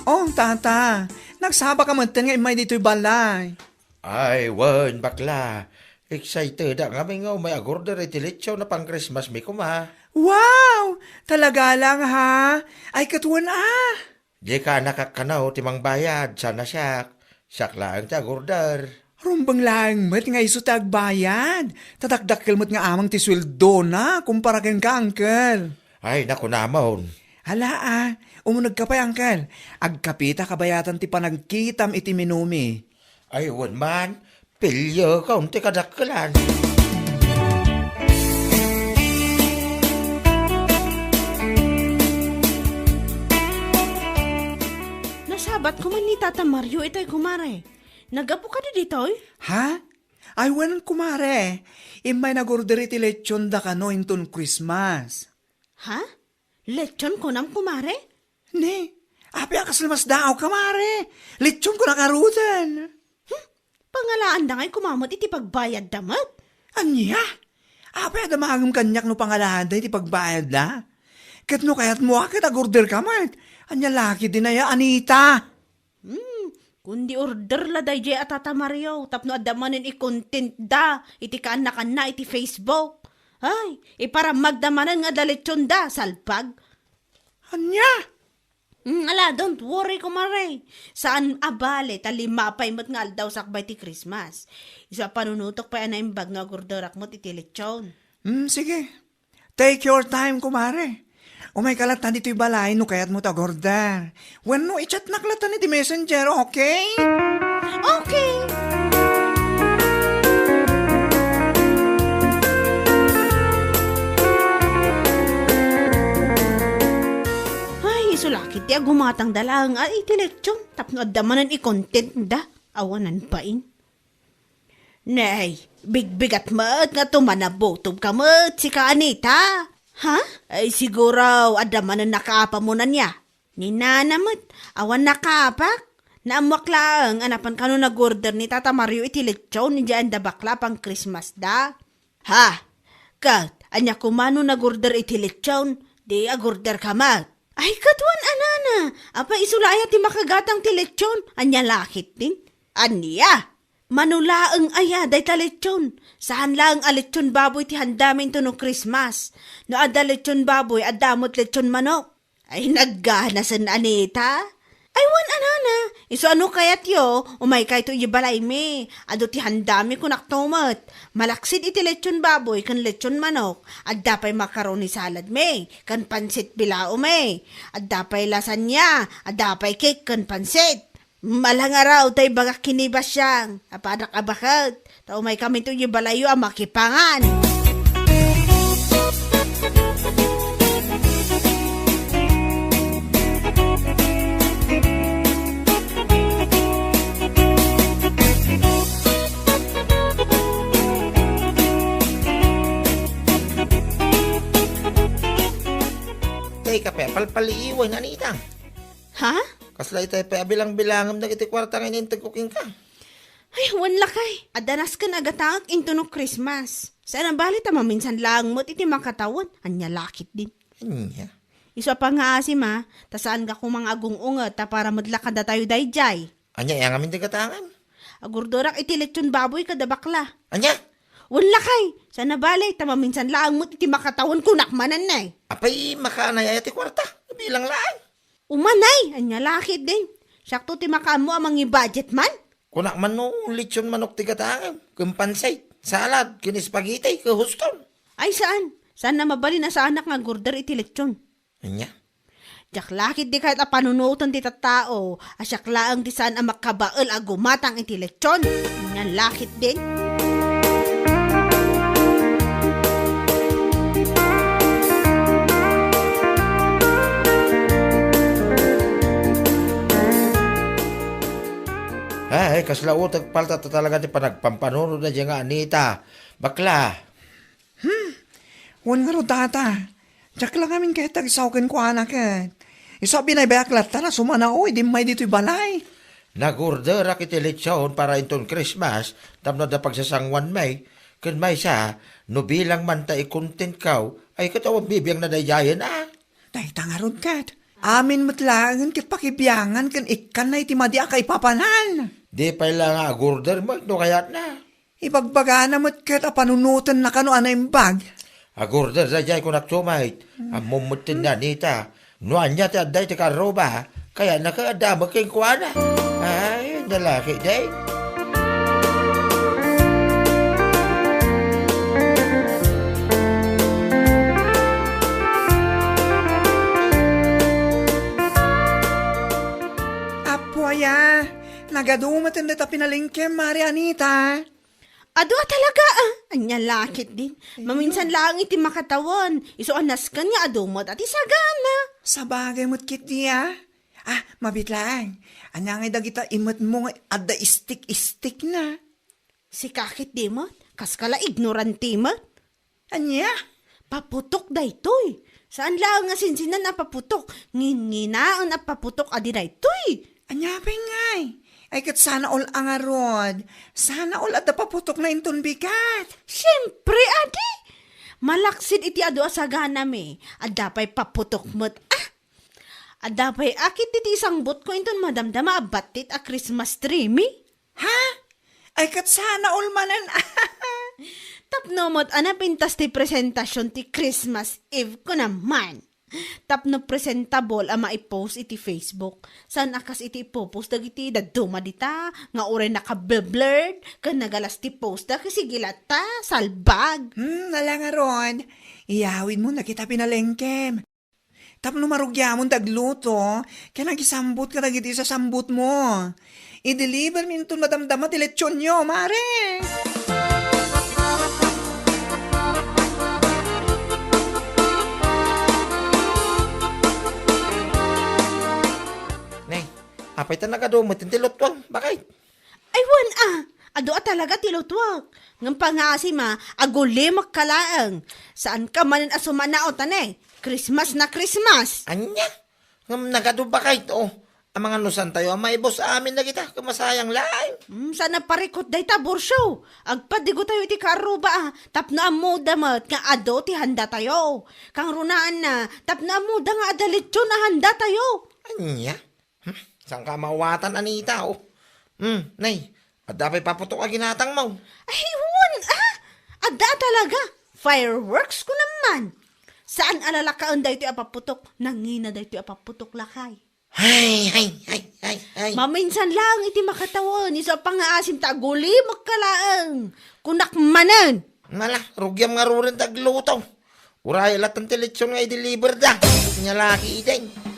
Oh, tata, nagsaba ka metten nga immay ditoy balay. Ay, wen, bakla. Excited ngamin nga umay agorder iti lechon a pang-Christmas mi koma. Wow! Talaga lang, ha? Ay, ket wen, ah! Dika nakakkanaw ti mangbayad, sana siak. Siak laeng ti agorder. Rumbeng laeng met nga isu ti agbayad. Ta dakdakkel met nga amang ti sueldona kumpara kenka, Uncle. Ay, nakunamon. Ala, ah, umunegka pay, Uncle. Agkapita kabayatan ti panagkitam iti menumi. Ay, wen man, pilio ka unti kadakkelan. Nasabat ko man ni Tata Mario itay, kumare. Naggapu kadi ditoy? Ha? Ay, wen, kumare. Immay nagorder iti lechon da kano inton Christmas. Ha? Lechon kunam, kumare? Ne, apay a kasla masdaaw, kumare? Lechon ko nakaruten. Hmm? Pangalaanda ngay kumamet iti pagbayadda met? Ania? Apay a damagem kaniak no pangalaanda iti pagbayadda? Ket no kayatmo a ket agorder ka met. Ania lakit dinaya, Anita? Hmm, kundi order la daydiay a Tata Mario tapno adda manen i-content da iti kaannakanna iti Facebook. Ay, iparammagda manen nga adda lechon da, salpag. Ania? Hmm, ala, don't worry, kumare. Saan a bale, ta lima pay met nga aldaw sakbay ti Christmas. Isu a panunotok pay a naimbag no agorderak met iti lechon. Hmm, sige. Take your time, kumare. Umayka latta ditoy balay no kayatmo ti agorder. Wenno i-chatnak latta iti messenger, okay? Okay. Ay, isu lakit ti agumatangda laeng a iti lechon tapno adda manen i-content da. Awanan pain. Nay, bigbigat met nga tumanabutob ka met, sika, Anita. Ha? Ay, siguro, adda manen nakaapam ania. Ni nana met, awan nakaapak. Naammoak laeng a napan kano nagorder ni Tata Mario iti lechon idiay adda bakla a pang-Christmas da. Ha? Ket, ania koma no nagorder iti lechon, di agorder ka met. Ay, ket wen a nana, apay isu la aya ti makagatang ti lechon? Ania lakit din? Ania? Mano laeng aya dayta lechon? Saan laeng a lechon baboy ti handami intono Christmas. No adda lechon baboy, adda met lechon manok. Ay, nagganasen, Anita. Ay, wen a nana, isu a no kayatyo, umaykayto idiay balaymi. Adu ti handami, kunak to met. Malaksid iti lechon baboy ken lechon manok, adda pay macaroni saladmi, ken pansit bilaomi. Adda pay lasagna, adda pay cake ken pansit. Malangaraw tay bagak kini Basyang, apadak a baket, ta umaykaminto idiay balayyo a makipangan. Tay, kape, palpaliiwan, Anita. Ha? Kasla itay pay a bilang-bilangem dagiti kuarta nga ininteg ko kenka. Ay, wen lakay. Adda nasken a gatangek intono Christmas. Saan a bali ta maminsan laeng met iti makatawen. Ania lakit din. Ania? Isu a pangaasi ma, ta saan ka koma nga agung-unget ta para met la kadatayo daydiay. Ania, aya ngamin ti gatangem? Agurdurak iti lechon baboy kada bakla. Ania? Wen lakay. Saan a bali ta maminsan laeng met iti makatawen, kunak manen, ne. Apay, makaanay aya ti kuarta? Bilang laeng. Umanay! Ania lakit din. Siakto ti makaammo a mangi-budget man. Kunak man no lechon manok ti gatangem, ken pansit, salad, ken spaghetti, ken huskon. Ay, saan? Saan a mabalin a saanak nga agurder iti lechon? Ania? Diak lakit di kayat a panunoten ti tattao a siak laeng ti saan a makabael a gumatang iti lechon. Ania lakit din. Ay, kasla utek palta ta talaga ti panagpampanunod na diay nga Anita. Bakla. Hmm, wen ngarud, tata. Diak la ngamin ket agsaw kenkuana ket. Isu a binaybayak latta a sumanao idi immay ditoy balay. Nag-orderak iti litson para inton Christmas tapno adda pagsasanguanmi. Ken maysa, no bilang man ta i-content kaw, ay ket awan bibiangna daydiayen a. Dayta ngarud ket, amin met laengen ket pakibiangan ken ikkanna iti madi a kaipapanan. Di pay la nga ag-order met no kayatna. Ibagbagana met ket a panunotenna kano a naimbag. Ag-order daydiay kunak tumay. Ammom met ti Anita. No ania ti adda iti karruba, kayatna ket adda met kenkuana. Ay, nalaki day. Apo aya, nagadu met dayta pinalengkem, Mari Anita. Adu a talaga, ah. Ania la ketdin. Ayun. Maminsan laeng iti makatawen. Isu a nasken nga adu met a ti sagana. Sabagay met ketdi, ah. Ah, mabiit laeng. Ania ngay dagita imetmo nga adda istik-istikna? Sika ketdi met. Kaska la ignorante met. Ania? Paputok daytoy. Saan laeng nga sinsinan a paputok. Nginginaen a paputok a di daytoy. Ania pay ngay? Ay ket sana all a ngarud. Sana all adda paputokna inton bigat. Siempre, adi. Malaksid iti adu a saganami. Adda pay paputok met. Ah! Adda pay akit iti isangbutko inton madamdama a battit a Christmas tree mi. Ha? Ay, ket sana all manen. Tapno met a napintas ti presentasion ti Christmas Eve ko naman. Tapno presentable a maipost iti Facebook. Saan a kas iti ipopost dagiti dadduma dita, nga uray nakablurred, ken nagalas ti post da, ket sige latta, salbag. Hmm, ala ngarud. Iyawidmo dagita pinalengkem. Tapno marugiamon ti agluto, ken agisambut kadagiti sasambutmo. I-deliver mi inton madamdama ti lechonyo, Mare! Nay, apay ta nagadu met ti lutwang, bakay? Ay, wen a! Adu a talaga ti lutwak. Ngem pangaasim a, agulimek ka laeng. Saan ka manen a sumanaw ta ne. Christmas na Christmas. Ania? Ngem nagadu bakay to. Amangan no saan tayo a maibus amin dagita, ket masayang laeng. Hmm, saan a parikut dayta, Borsyo. Agpadigo tayo iti kaarruba a, tapno ammoda met nga adu ti handa tayo. Kangrunaanna, tapno ammoda nga adda lechon a handa tayo. Ania? Hmm, saan ka mawatan, Anita, oh? Hmm, nay, adda pay paputok a ginatangmo? Ay, wen, ah! Adda talaga! Fireworks ko naman! Saan a lalakaen daytoy a paputok? Nangina daytoy a paputok, lakay. Ay, ay, ay, ay, ay. Maminsan laeng iti makatawen, isu a pangaasim ta agulimek ka laeng. Kunak manen. Nala, rugiam ngaruden ti agluto. Uray latta ti lechon nga i-deliver da. Nia la ketdin.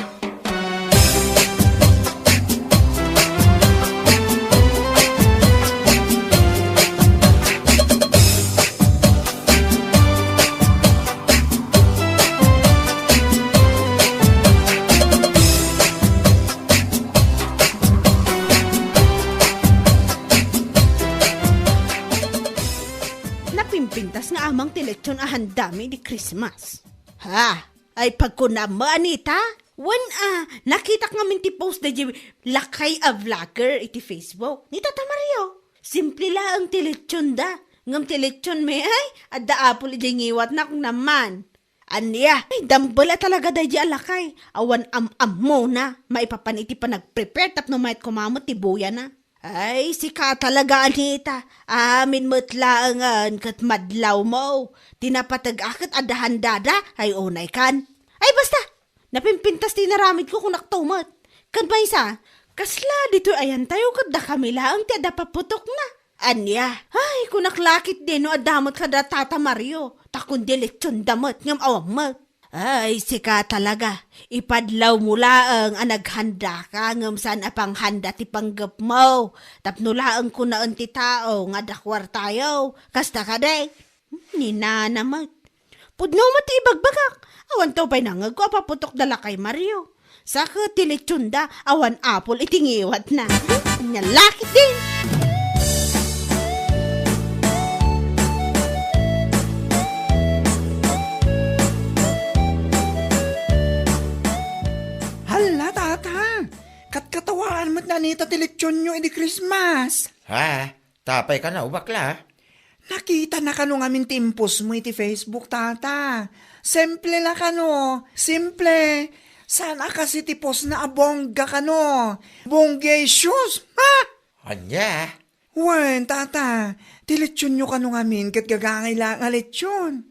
Napimpintas nga amang ti lechon a handami idi Christmas. Ha? Ay, pagkunam mo, Anita? Wen a, nakitak ngamin ti post daydi lakay a vlogger iti Facebook. Ni Tata Mario. Simple laeng ti lechon da. Ngem ti lechon mi, ay, adda apol idiay ngiwatna, kunam man. Ania? Ay, dambel a talaga daydi a lakay. Awan am-ammona. Maipapan iti panagprepare tapno mayat koma met ti buyana. Ay, sika talaga, Anita. Amin met laengen ket madlawmo. Ti napateg-ak ket adda handada. Ay, unay kan. Ay, basta! Napimpintas ti inaramidko, kunak to met. Ken maysa, kasla ditoy ayantayo ket dakami laeng ti adda paputokna. Ania? Ay, kunak la ketdin no adda met kada Tata Mario. Ta kundi lechon da met ngem awan met. Ay, sika talaga. Ipadlawmo laeng a naghandaka ngem saan a panghanda ti panggepmo. Tapno laeng kunaen ti tao nga adda kuartayo. Kasta kadi? Ni Nana met. Pudno met ti ibagbagak. Awan to pay nangegko a paputok da lakay Mario. Sa ket ti lechon da, awan apol iti ngiwatna. Ania la ketdin. Hala, tata! Katkatawaan met na ni ta ti litsionyo idi Christmas. Ha? Apay kano, bakla? Nakitana kano ngamin ti impostmo iti Facebook, tata. Simple la kano. Simple. Saan a kas iti postna a bongga kano. Bonggacious. Ha? Ania? Wen, tata, ti litsionyo kano ngamin ket gagangay la nga litsion.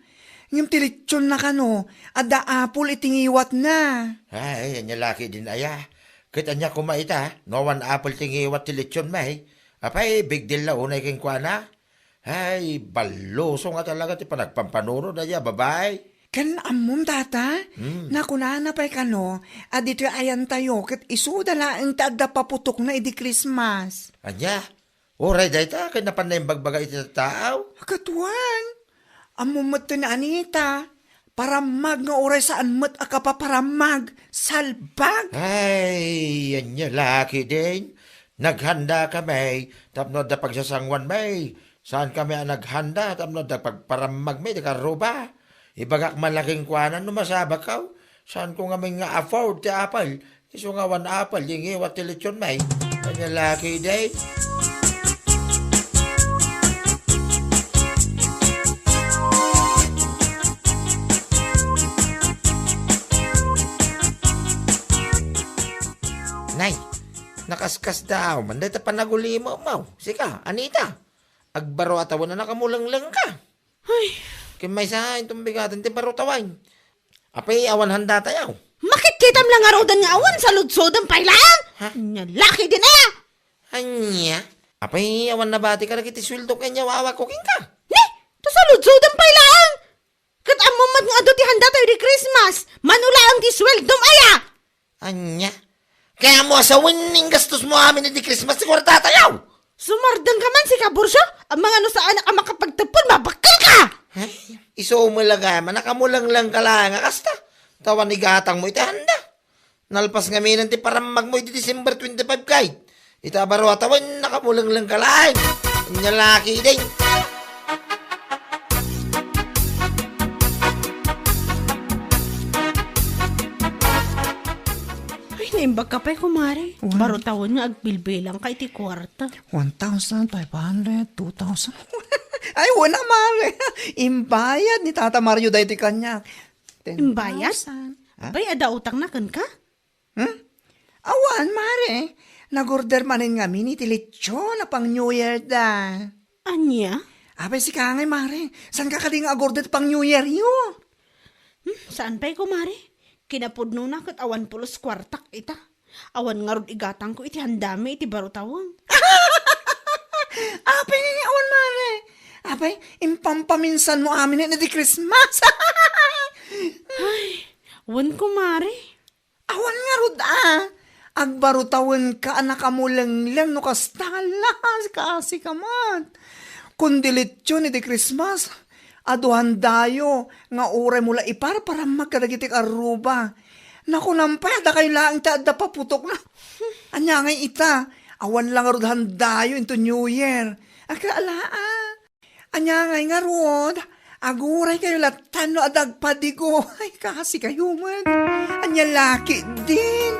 Ngem ti litsion na kano, adda apple iti ngiwatna. Ay, ania la ketdin aya. Ket ania koma ita, no awan apple ti ngiwat ti litsion, may? Apay, big deal la unay kenkuana? Ay, ballusong a talaga ti panagpampanunod aya, babae. Ken ammom, tata? Hmm. Nakunana pay kano, a ditoy ayantayo, ket isuda laeng ti adda paputokna idi Christmas. Ania? Uray dayta ket napan naimbagbaga iti tattao? Katuan, ammom met ti ni Anita, parammag nga uray saan met a kapaparammag, salbag. Ay, ania la ketdin. Naghanda kami tapno adda pagsasanguan mi. Saan kami a naghanda tapno adda pagparammag mi ti karruba. Ibagak man la kenkuana no masabakaw. Saanko ngamin nga afford ti apple. Isu nga awan apple, di ngiwat ti litsion, may. Ania la ketdin. Nay, nakaskasdaaw man dayta panagulimem, maw. Sika, Anita, agbaro a tawen a nakamulengleng ka. Ay. Ken maysa, inton bigaten ti baro tawen. Apay, awan handatayo? Makitkitam la ngaruden nga awan, saludsoden pay laeng. Ha? Ania la ketdin aya? Ania? Apay, awan nabati kadagiti sueldo ken yawawa ko kenka? Ni, ta saludsoden pay laeng. Ket ammom met nga adu ti handatayo idi Christmas. Mano laeng ti sueldom aya? Ania? Kayatmo a sawen, inggastosmo amin idi Christmas ti kuartatayo. Sumardengka man, sika, Burcio? Amangan no saanak a makapagtedpon, mabakkelka! Ay, isu met la gayam a nakamulengleng ka laeng a kasta. Ta awan igatangmo iti handa. Nalpas ngamin ti parammagmo idi December twenty-five, kayat. Ita baro a tawen, nakamulengleng ka laeng. Ania la ketdin. Ay, naimbag ka pay, kumare. One. Baro tawen nga agbilbilang ka iti kuarta. One thousand, five hundred, two thousand. Ay, wen a, mare. Imbayad ni Tata Mario daytoy kaniak. Imbayad? Ten thousand. Ha? Bay, adda utangna kenka? Hmm? Awan, mare. Nag-order manen ngamin iti litson a pang New Year da. Ania? Apay, sika ngay, mare. Saanka kadi nga ag-order pang New Year yo? Hmm, saan pay, kumare? Kinapudnona ket awan pulos kuartak ita. Awan ngarud igatangko iti handami iti baro tawen. Apay, awan, mare. Apay, impampaminsanmo amin iti Christmas. Ay, wen, kumare. Awan ngarud a, agbaro tawenka a nakamulengleng no kasta, las, kaasi ka met. Kundi litson iti Christmas, adu handayo nga uray mo la iparparammag kadagiti karruba. Nakunam pay a dakayo laeng ti adda paputokna. Ania ngay ita, awan la ngarud handayo into New Year. Agka ala a. Ania ngay ngarud? Aguraykayo lattan no adda agpadigo. Ay, kaasi kayo met. Ania la ketdin?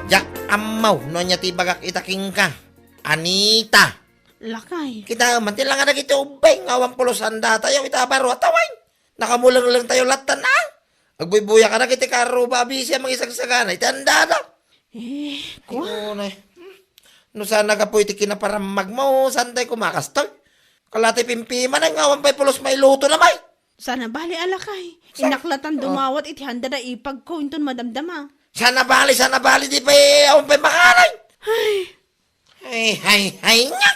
Diak ammo no ania ti ibagak ita kenka, Anita. Lakay. Kitaem man ti langa dagiti ubbing nga awan pulos handatayo ita baro a tawen. Nakamulengleng tayo lattan a. Agbuybuyak a dagiti karruba a bisi a mangisagsagana iti handada. Eh, kua? Ay, unay. No saan a gapu iti kinaparammagmo, saan tay kumakastoy? Kalati pimpiman nga awan pay pulos mailutona, may. Saan a bali a lakay. Sa- Innak lattan Oh. dumawat iti handada ipagko inton madamdama. Saan a bali, saan a bali, di pay awan pay makanay. Ay. Ay, ay, ay, nya!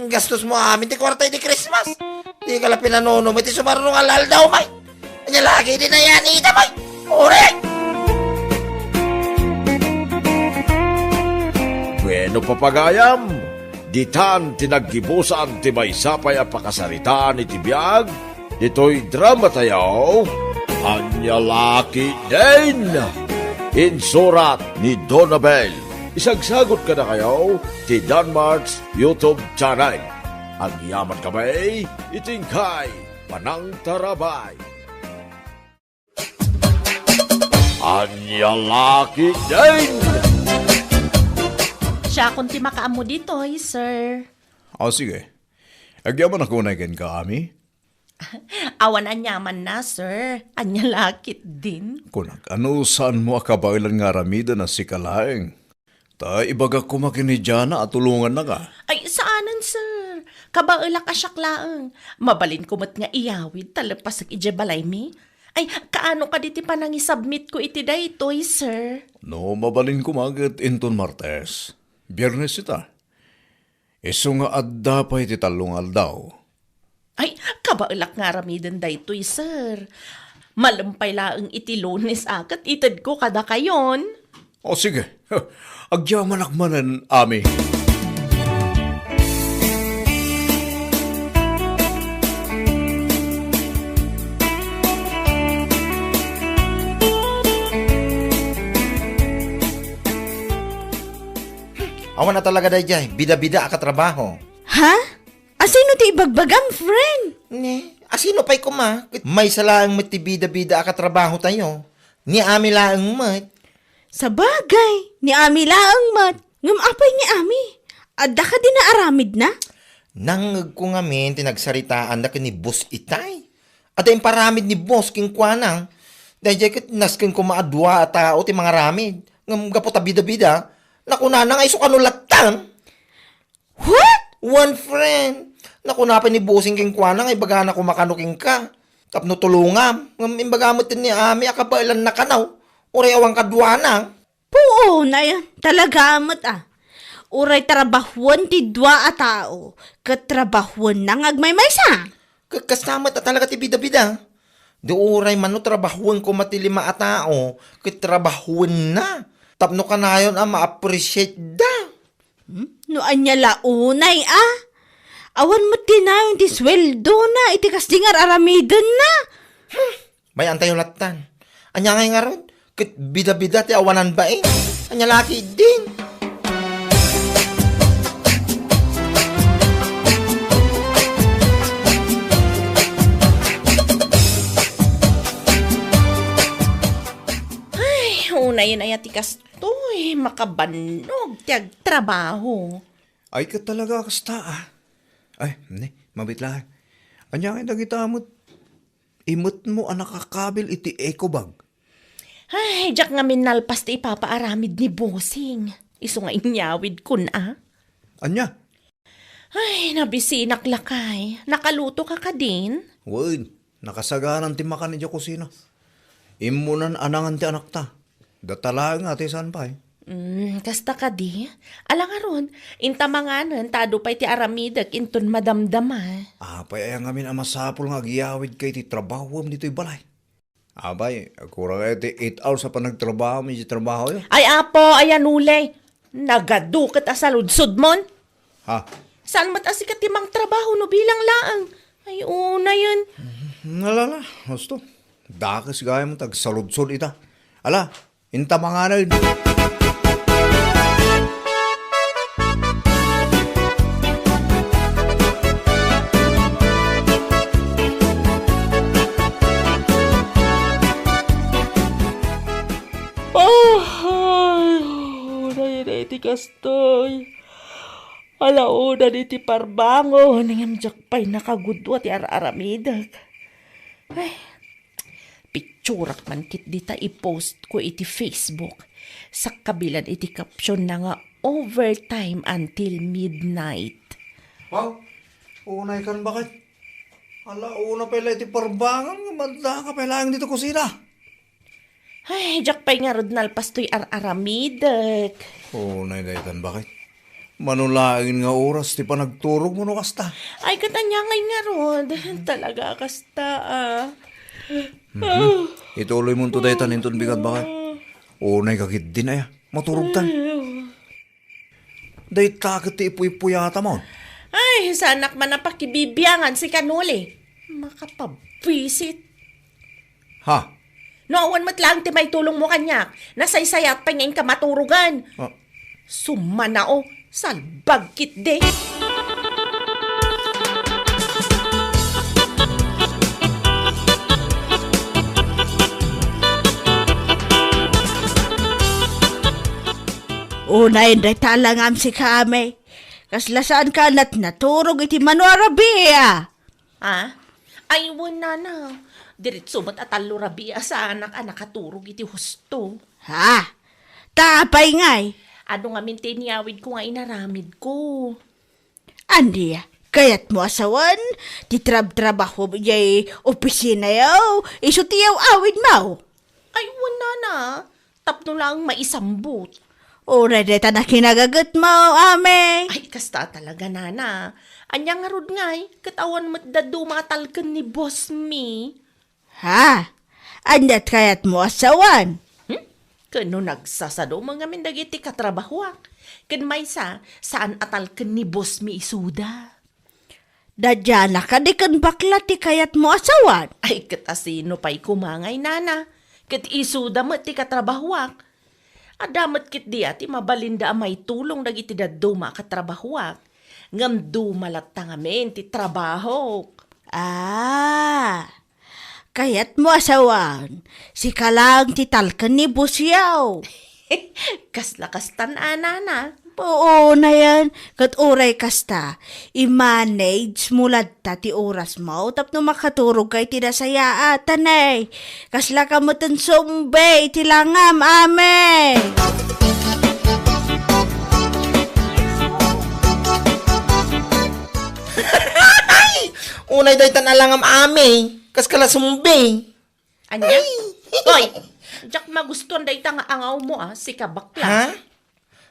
Gastos mo amin ti kwarta iti Christmas. Di ka la pinanunom iti sumarno nga aldaw, may. Anya lagi di nayan ita, may. Ore! Bueno, papagayam, ditan ti naggibusan ti maysa pay a pakasaritaan iti biag, ditoy drama tayo, Anya Laki Din! Insurat ni Donabel. Isagsagot kadakayo ti Danmart's YouTube channel. Agyaman kami iti inkay panangtarabay. Ania la ketdin? Siakon ti makaammo ditoy, sir. Ah, sige. Agyamanak unay kenka, Ami. Awan aniamanna, sir. Ania la ketdin? Kunak, no saanmo a kabaelan nga aramiden a sika laeng? Ta ibagak koma ken ni Jana a tulongannaka. Ay, saanen, sir. Kabaelak a siak laeng. Mabalinko met nga iyawid ta leppasek idiay balaymi. Ay, kaano kadi ti panangisubmitko iti daytoy, sir? No, mabalin koma ket inton Martes. Biernes ita. Isu nga adda pay ti tallo nga aldaw. Ay, kabaelak nga aramiden daytoy, sir. Malem pay laeng iti Lunes a ket itedko kadakayon. O, sige. Agyamanak manen, Ami. Awan a talaga daydiay, bida-bida a katrabaho. Ha? Asino ti ibagbagam, friend? Ne, asino pay koma? Ket maysa laeng met ti bida-bida a katrabahotayo. Ni Ami laeng met. Sabagay, ni Ami laeng met. Ngem apay ni Ami? Adda kadi naaramidna? Nangngegko ngamin ti nagsaritaanda ken ni Boss Itay. Adda imparamid ni Boss kenkuana. Daydiay ket nasken koma a dua a tao ti mangaramid. Ngem gapu ta bida-bida, nakunana nga isu kano lattan. What? One friend. Nakuna pay ni Bossing kenkuana nga ibagana koma kano kenka tapno tulongam. Ngem imbaga met ni Ami a kabaelanna kano. Uray awan kaduana. Puonay, talaga met a. Uray trabahoen ti dua a tao, ket trabahoenna nga agmaymaysa. Ket kasta met a talaga ti bida-bida. Di uray mano trabahoen koma ti lima a tao, ket trabahoenna. Tapno kanayon a ma-appreciate da. Hmm? No ania la unay a? Awan met ti nayon ti sueldona iti kasdi nga ar-aramidenna. Hmm. Bay-antayo lattan. Ania ngay ngarud? Ket bida-bida ti awanan bain. Ania la ketdin? Ay, unayen aya ti kastoy, makabannog ti agtrabaho. Ay, ket talaga kasta, ah. Ay, ne, mabit laeng. Ania ngay dagita met? Imetmo a nakakabil iti eco bag. Ay, diak ngamin nalpas ti ipapaaramid ni Bossing. Isu nga inyawidkon a. Ania? Ay, nabisinak lakay. Nakaluto ka kadin? Wen, nakasagaran ti makan idiay kusina. Immunan anangan ti anakta. Data laeng a ti saan pay. Mm, kasta kadi? Ala ngarud, inta manganen ta adu pay ti aramidek inton madamdama. Apay aya ngamin a masapul nga agyawidka iti trabahom ditoy balay? Apay, kurang iti eight hours a panagtrabahom iti trabahoyo? Ay, Apo, ayan ulay. Nagadu ket a saludsodmon. Ha? Saan met a sika ti mangtrabaho no bilang laeng? Ay, unayen. Nalala, husto. Dakes gayam ta agsaludsod ita. Ala, inta manganen. Ay, unay, unay ti kastoy. Ala, unay iti parbangon, ngem diak pay nakagudua ti ar-aramidek. Ay, picturak man ketdi ta i-post ko iti Facebook. Sakkabilan iti caption na nga, "Overtime until midnight." Wow, unay kan baket. Ala, una pay la iti parbangon, nga madda ka pay laeng dito kusina. Ay, diak pay ngarud nalpas toy ar-aramidek. Unay daytan, baket? Mano laeng nga oras ti panagturogmo no kasta? Ay, ket ania ngay ngarud. Talaga kasta, ah. Mhm. Ituloy mo to daytan inton bigat, baket. Unay ka ketdin aya. Maturog ta. Ay, Dayta ket ti ipuy-puyatamon. Ay, saanak man a pakibibiangan si Kanuli. Makapabwisit. Ha? No awan met laeng ti maitulongmo kaniak, nasaysayat pay nga inka maturogan. Ah. Sumanao, salbag ketdi. Unayen dayta a langam, sika, Amey. Kasla saanka a naturog iti mano a rabii. Ha? Ay, wen, nana. Diretso met a tallo rabii a saanak a nakaturog iti husto. Ha? Ta apay ngay? Adu ngamin ti inyawidko nga inaramidko? Ania, kayatmo a sawen ti trabtrabahom idiay opisinayo, isu ti yaw-awidmo? Ay, wen, nana. Tapno laeng maisambut. Uray dayta nakinagagetmo, Amey. Ay, kasta talaga, nana. Ania ngarud ngay, ket awan met dadduma a talken ni boss mi. Ha? Aniat kayatmo a sawen? Hmm? Ken no nagsasadom ngamin dagiti katrabahoak, ken maysa, saan a talken ni boss mi isuda. Dadiana kadi ken bakla ti kayatmo a sawen? Ay, ket asino pay koma ngay, nana? Ket isuda met ti katrabahoak. Adda met ketdi a ti mabalinda a maitulong dagiti dadduma a katrabahoak. Ngem duma latta ngamin ti trabahok. Ah, kayatmo a sawen, sika laeng ti talken ni boss yaw. Kasla kastan a, nana. Unayen, ket uray kasta, i-manage mo latta ti orasmo tapno makaturogka iti nasayaat, anay. Kaslaka met ti sumbe iti langam, Amey. Unay daytan a langam, Amey. Kaskala sumbe. Ania? Ay! Hoy! Diak magustuan dayta nga angawmo, a, sika bakla. Ha?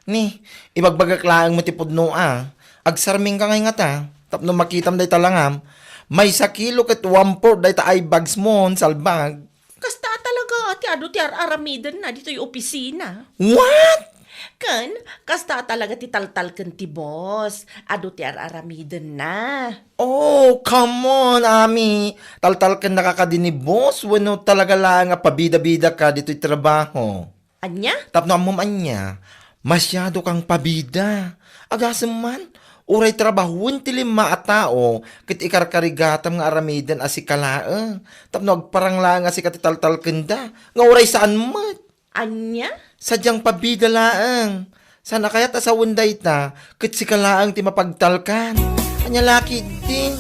Ni, ibagbagak laeng met ti pudno, a. Agsarmingka ngay ngata, tapno makitam dayta langam, maysa kilo ket one-fourth dayta eye bags mo, salbag. Kasta talaga ti adu ti ar-aramidenna ditoy opisina. What? Ken, kasta talaga ti taltalken ti boss. Adu ti ar-aramidenna. Oh, come on, Ami. Taltalkennaka kadi ni boss wenno talaga laeng a pabida-bidaka ditoy trabaho? Ania? Tapno ammom ania, masiado kang pabida. Agasem man, uray trabahoen ti lima a tao ket ikarkarigatam nga aramiden a sika laeng. Tapno agparang laeng a sika ti taltalkenda, nga uray saan met. Ania? Sadiang pabida laeng. Saan a kayat a sawen dayta, ket sika laeng ti mapagtalkan. Ania la ketdi?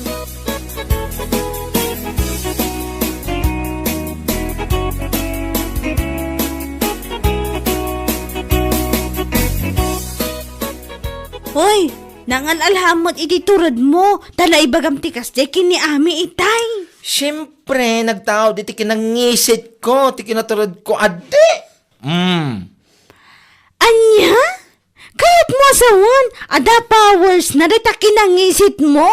Hoy, nangal-alhammet iti turedmo, ta naibagam ti kasdiay ken ni Ami itay. Siempre, nagtaud iti kinangisitko, ti kinaturedko, adi. Mm. Ania? Kayatmo a sawen, adda powers na dayta kinangisitmo?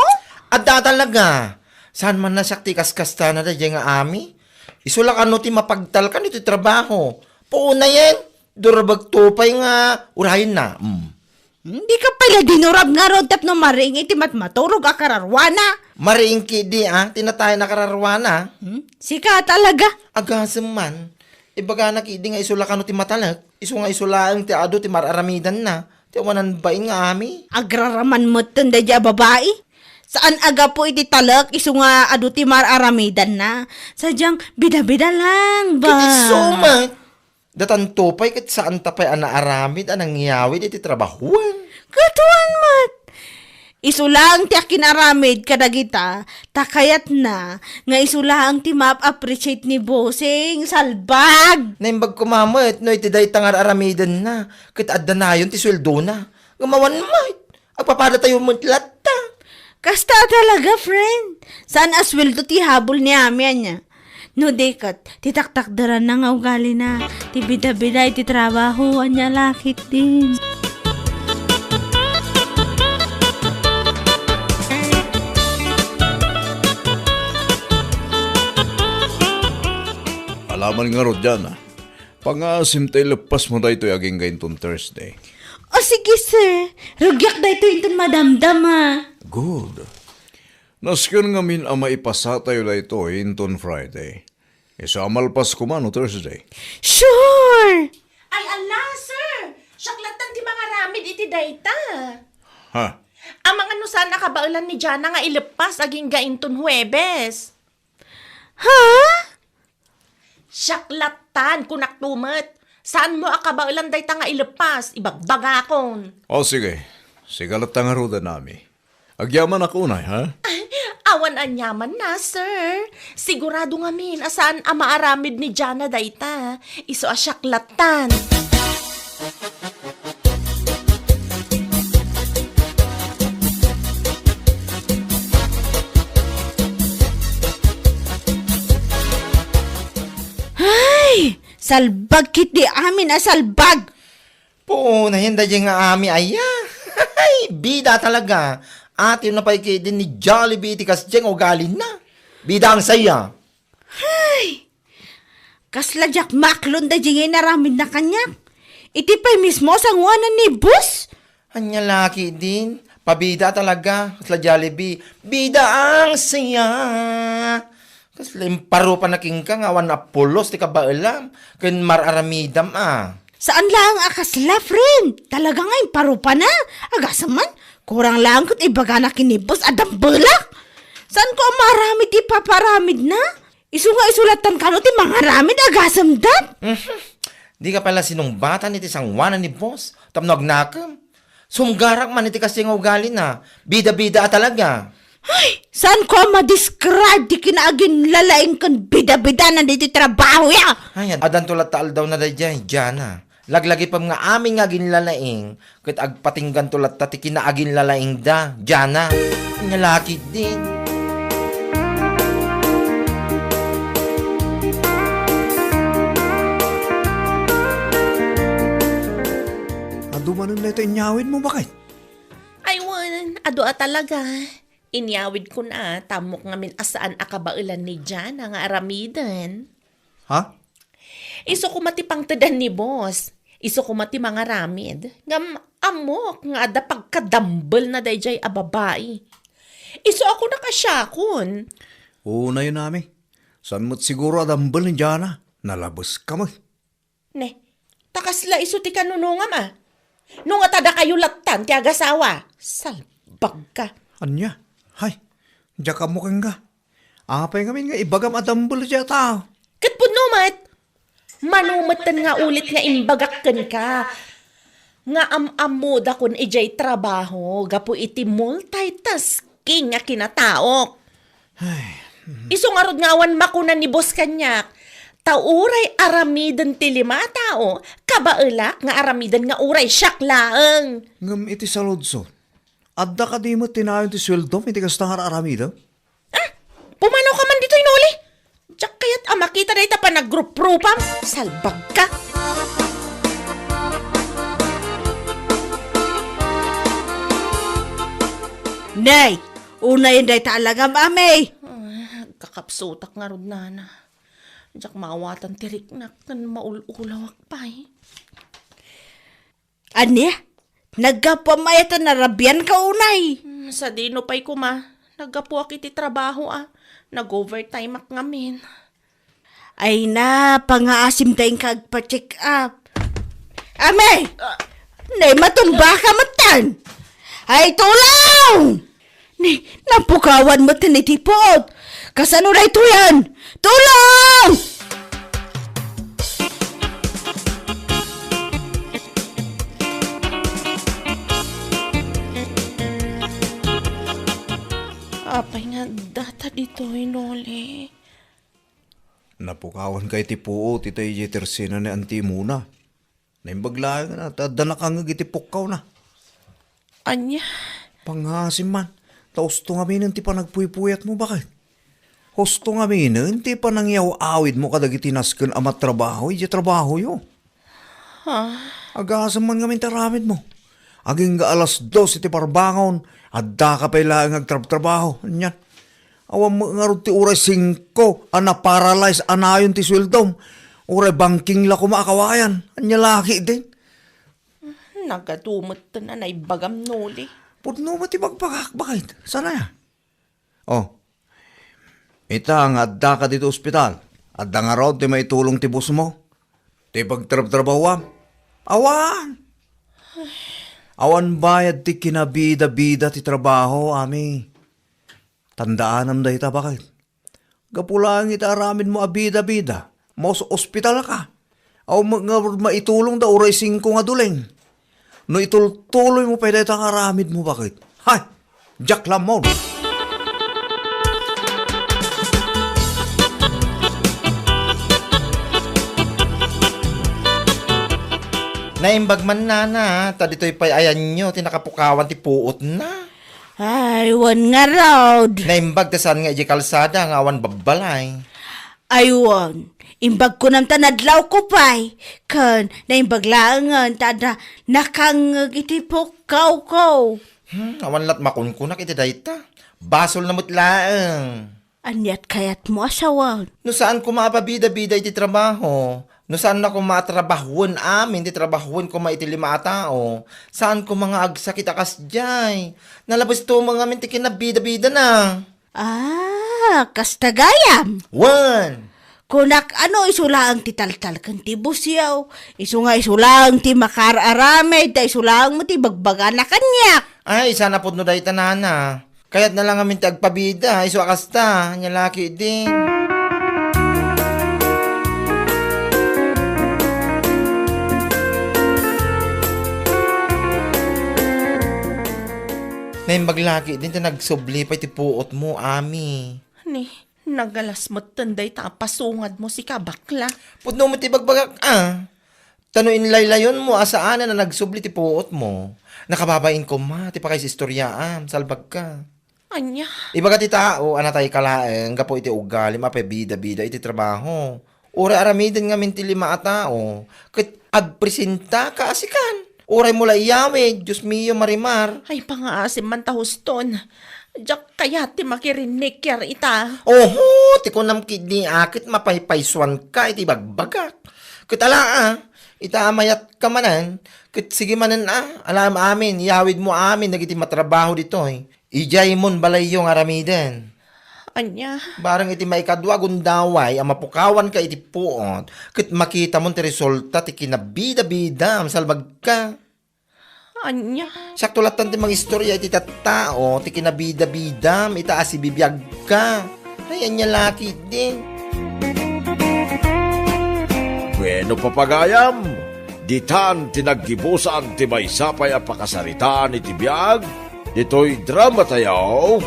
Adda talaga. Saan man a siak ti kaskastana daydiay nga Ami? Isu la kano ti mapagtalkan iti trabaho. Puonayen, durabagto pay nga urayenna. Mm. Hmm, dika pay la dinurab ngarud tapno mariing iti matmaturog a kararwana. Mariing ketdi, a, ti natayen a kararwana. Hmm, sika talaga. Agasem man. Ibagana ketdi nga isu la kano ti matalek, isu nga isu laeng ti adu ti mar-aramidanna, ti awanan bain nga Ami. Agraraman metten daydiay a babai. Saan a gapu iti talek, isu nga adu ti mar-aramidanna. Sadiang bida-bida lang, ba? Ket isu met. Datanto pay ket saanta pay a naaramid a nangyawid iti trabahoan. Ket wen met. Isu laeng ti akinaramid kadagita, ta kayatna nga isu laeng ti maap-appreciate ni Bossing, salbag! Naimbag koma met no iti dayta nga ar-aramidenna, ket adda nayon ti sueldona. Ngem awan met, agpapadatayo met latta. Kasta talaga, friend. Saan a sueldo ti habol ni Ami, ania? No di ket, ti taktakderanna nga ugalina, ti bida-bida iti trabaho, ania la ketdin. Alaman ngarud, Jana. Pangaasim ta ileppasmo daytoy agingga inton Thursday. O, sige, sir. Rugiak daytoy inton madamdama. Good. Nasken ngamin a maipasatayo daytoy inton Friday. Isu a malpas koma no Thursday. Sure! Ay, ala, sir! Siak lattan ti mangaramid iti dayta. Ha? Amangan no saan a kabaelan ni Jana nga ileppas agingga inton Huwebes. Ha? Siak lattan, kunak to met. Saanmo a kabaelan dayta nga ileppas, ibagbagakon. O, sige. Sika latta ngaruden, Ami. Agyamanak unay, ha? Awan aniamanna, sir. Sigurado ngamin a saan a maaramid ni Jana dayta. Isu a siak lattan. Ay! Salbag ketdi amin a salbag! Punayen daydiay nga Ami aya. Ay, bida talaga. Atienna pay ketdi ni Jollibee iti kasdiay nga ugalina. Bida ang saya. Ay! Kasla diak maaklon daydiay nga inaramidna kaniak. Iti pay mismo a sangoanan ni boss. Ania la ketdin, pabida talaga, kasla Jollibee. Bida ang saya. Kasla imparupanak kenka nga awan a pulos ti kabaelam ken mar-aramidam a. Saan laeng a kasla, friend. Talaga nga imparupanak. Agasem man, kurang laeng ket ibagana ken ni boss a dambelak. Saanko a maaramid ti ipapaaramidna? Isu nga isu lattan kano ti mangaramid, agasem dat? Mhm. Dika pay la sinungbatan iti sangoanan ni boss tapno agnakem. Sumgarak man iti kasdiay nga ugalina. Bida-bida a talaga. Ay, saanko a ma-describe ti kinaaginlalaing ken bida-bidana ditoy trabahoya? Ay, ad-, addanto latta aldawna daydiay, Jana. Laglagipem nga amin nga aginlalaing, ket agpatingganto latta ti kinaaginlalaingda, Jana. Ania la ketdin. Adu manen dayta inyawidmo, baket? Ay, wen, adu a talaga. Inyawidkon a, ta ammok ngamin a saan a kabaelan ni Jana nga aramiden. Ha? Isu koma ti pangtedan ni boss. Isu koma ti mangaramid. Ngem ammok nga adda pagkadambelna daydiay a babai. Isu a kunak a siakon. Unayen, Ami. Saan met siguro a dambel ni Jana? Nalabeska met. Ne, ta kasla isu ti kanunongam a. No ngata dakayo lattan ti agasawa, salbagka. Ania? Hay, diak ammo kenka. Apay ngamin nga ibagam a dambel dayta? Ket pudno met. Mano metten nga ulit nga imbagak kenka nga am-ammodakon idiay trabaho gapu iti multitasking a kinataok. Ay, mhm. Isu ngarud nga awan makuna ni boss kaniak, ta uray aramiden ti lima a tao, kabaelak nga aramiden nga uray siak laeng. Ngem iti saludsod, adda kadi met ti nayon ti sueldom iti kasta nga ar-aramidem? Ah, pumanaw ka man ditoy, Noli. Diak kayat a makita dayta panagruprupam. Salbagka. Nay, unayen dayta a langam, Ami. Ah, agkakapsutak ngarud, nana. Diak maawatan ti riknak ken maul-ulawak pay. Ania? Naggapuam aya ta narabianka unay? Hmm, sadino pay koma. Naggapuak iti trabaho a. Nag-overtimeak ngamin. Ay na, pangaasim ta inka agpa-check up. Ami! Ah. Nay, matumbaka metten! Ay, tulong! Ni, napukawan metten iti puot. Kasano daytoyen? Tulong! Apay nga data ditoy, Noli? Napukawan ka iti puot, ita idiay tersena ni Auntie Mona. Naimbag laeng a, ta adda nakangngeg iti pukkawna. Ania? Pangngaasim man, ta husto ngaminen ti panagpuypuyatmo, baket. Husto ngaminen ti panangyaw-awidmo kadagiti nasken a matrabaho idiay trabahoyo. Ha? Agasem man ngamin ti aramidmo. Agingga alas dos iti parbangon, addaka pay laeng agtrabtrabaho. Anian? Awan met ngarud ti uray singko a naparalyze a nayon ti sueldom. Uray bangking la koma a kawayan. Ania la ketdin? Nagadu metten a naibagam, Noli. Pudno met ti bagbagak, baket. Saan aya? Oh. Ita nga addaka ditoy ospital. Adda ngarud ti maitulong ti boss mo? Ti pagtrabtrabahoam? Awan. Awan bayad ti kinabida-bida ti trabaho, Ami. Tandaanam dayta, baket. Gapu laeng iti aramidmo a bida-bida, maus-ospitalka. Aw, ma-, nga maitulongda uray singko nga duleng. No itultuloymo pay dayta nga aramidmo, baket. Hay! Diak lammon. Naimbag man, nana, ta ditoy pay ayanyo ti nakapukawan ti puotna. Ay, wen ngarud. Naimbag ta saan nga idiay kalsada nga awan babbalay. Ay, wen. Imbag kunam ta nadlawko pay. Ken, naimbag laengen ta adda nakangngeg iti pukkawko. Hmm, awan lat makunkunak iti dayta. Basolna met laeng. Aniat kayatmo a sawen? No saan koma a pabida-bida iti trabaho, no saan na koma a trabahoen amin ti trabahoen koma iti lima a tao, saan koma nga agsakit a kasdiay. Nalabesto met ngamin ti kinabida-bidana. Ah, kasta gayam? Wen! Kunak, ano, isu laeng ti taltal ken ti busyaw. Isu nga isu laeng ti makaar-aramid, ta isu laeng met ti bagbagana kaniak. Ay, saan a pudno dayta, nana. Kayatna la ngamin ti agpabida, isu a kasta, ania la ketdin. Naimbag la ketdin ta nagsubli pay ti puotmo, Ami. Ni, nagalas metten dayta a pasungadmo, sika, bakla. Pudno met ti bagbagak, a. Ta no inlaylayonmo a saanen a nagsubli ti puotmo, nakababain koma ti pakaisistoriaam, salbagka. Ania? Ibaga ti tao a natayka laeng gapu iti ugalim a pabida-bida iti trabaho. Uray aramiden ngamin ti lima a tao, ket agpresentaka a sikan. Uraymo la iyawid, Dios mio, Marimar. Ay, pangaasim man ta huston. Diak kayat ti makirinnikiar ita. Oho, ti kunam ketdi a ket mapaypaysuanka iti bagbagak. Ket ala a, ita a mayatka manen, ket sige manen a, alaem amin, iyawidmo amin dagiti matrabaho ditoy. Idiay mon balayyo nga aramiden. Ania? Bareng iti maikadua a gundaway a mapukawanka iti puot, ket makitamon ti resulta ti kinabida-bidam, salbagka. Ania? Siakto lattan ti mangistorya iti tattao ti kinabida-bidam ita a sibibiagka. Ay, ania la ketdin? Bueno, papagayam, ditan ti naggibusan ti maysa pay a pakasaritaan iti biag ditoy dramatayo,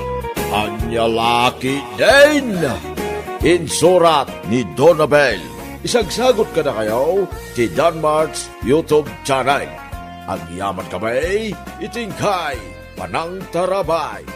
Ania la ketdin? Insurat ni Donabel. Isagsagut kadakayo ti Danmart's YouTube channel. Agyamankami iti inkay panangtarabay.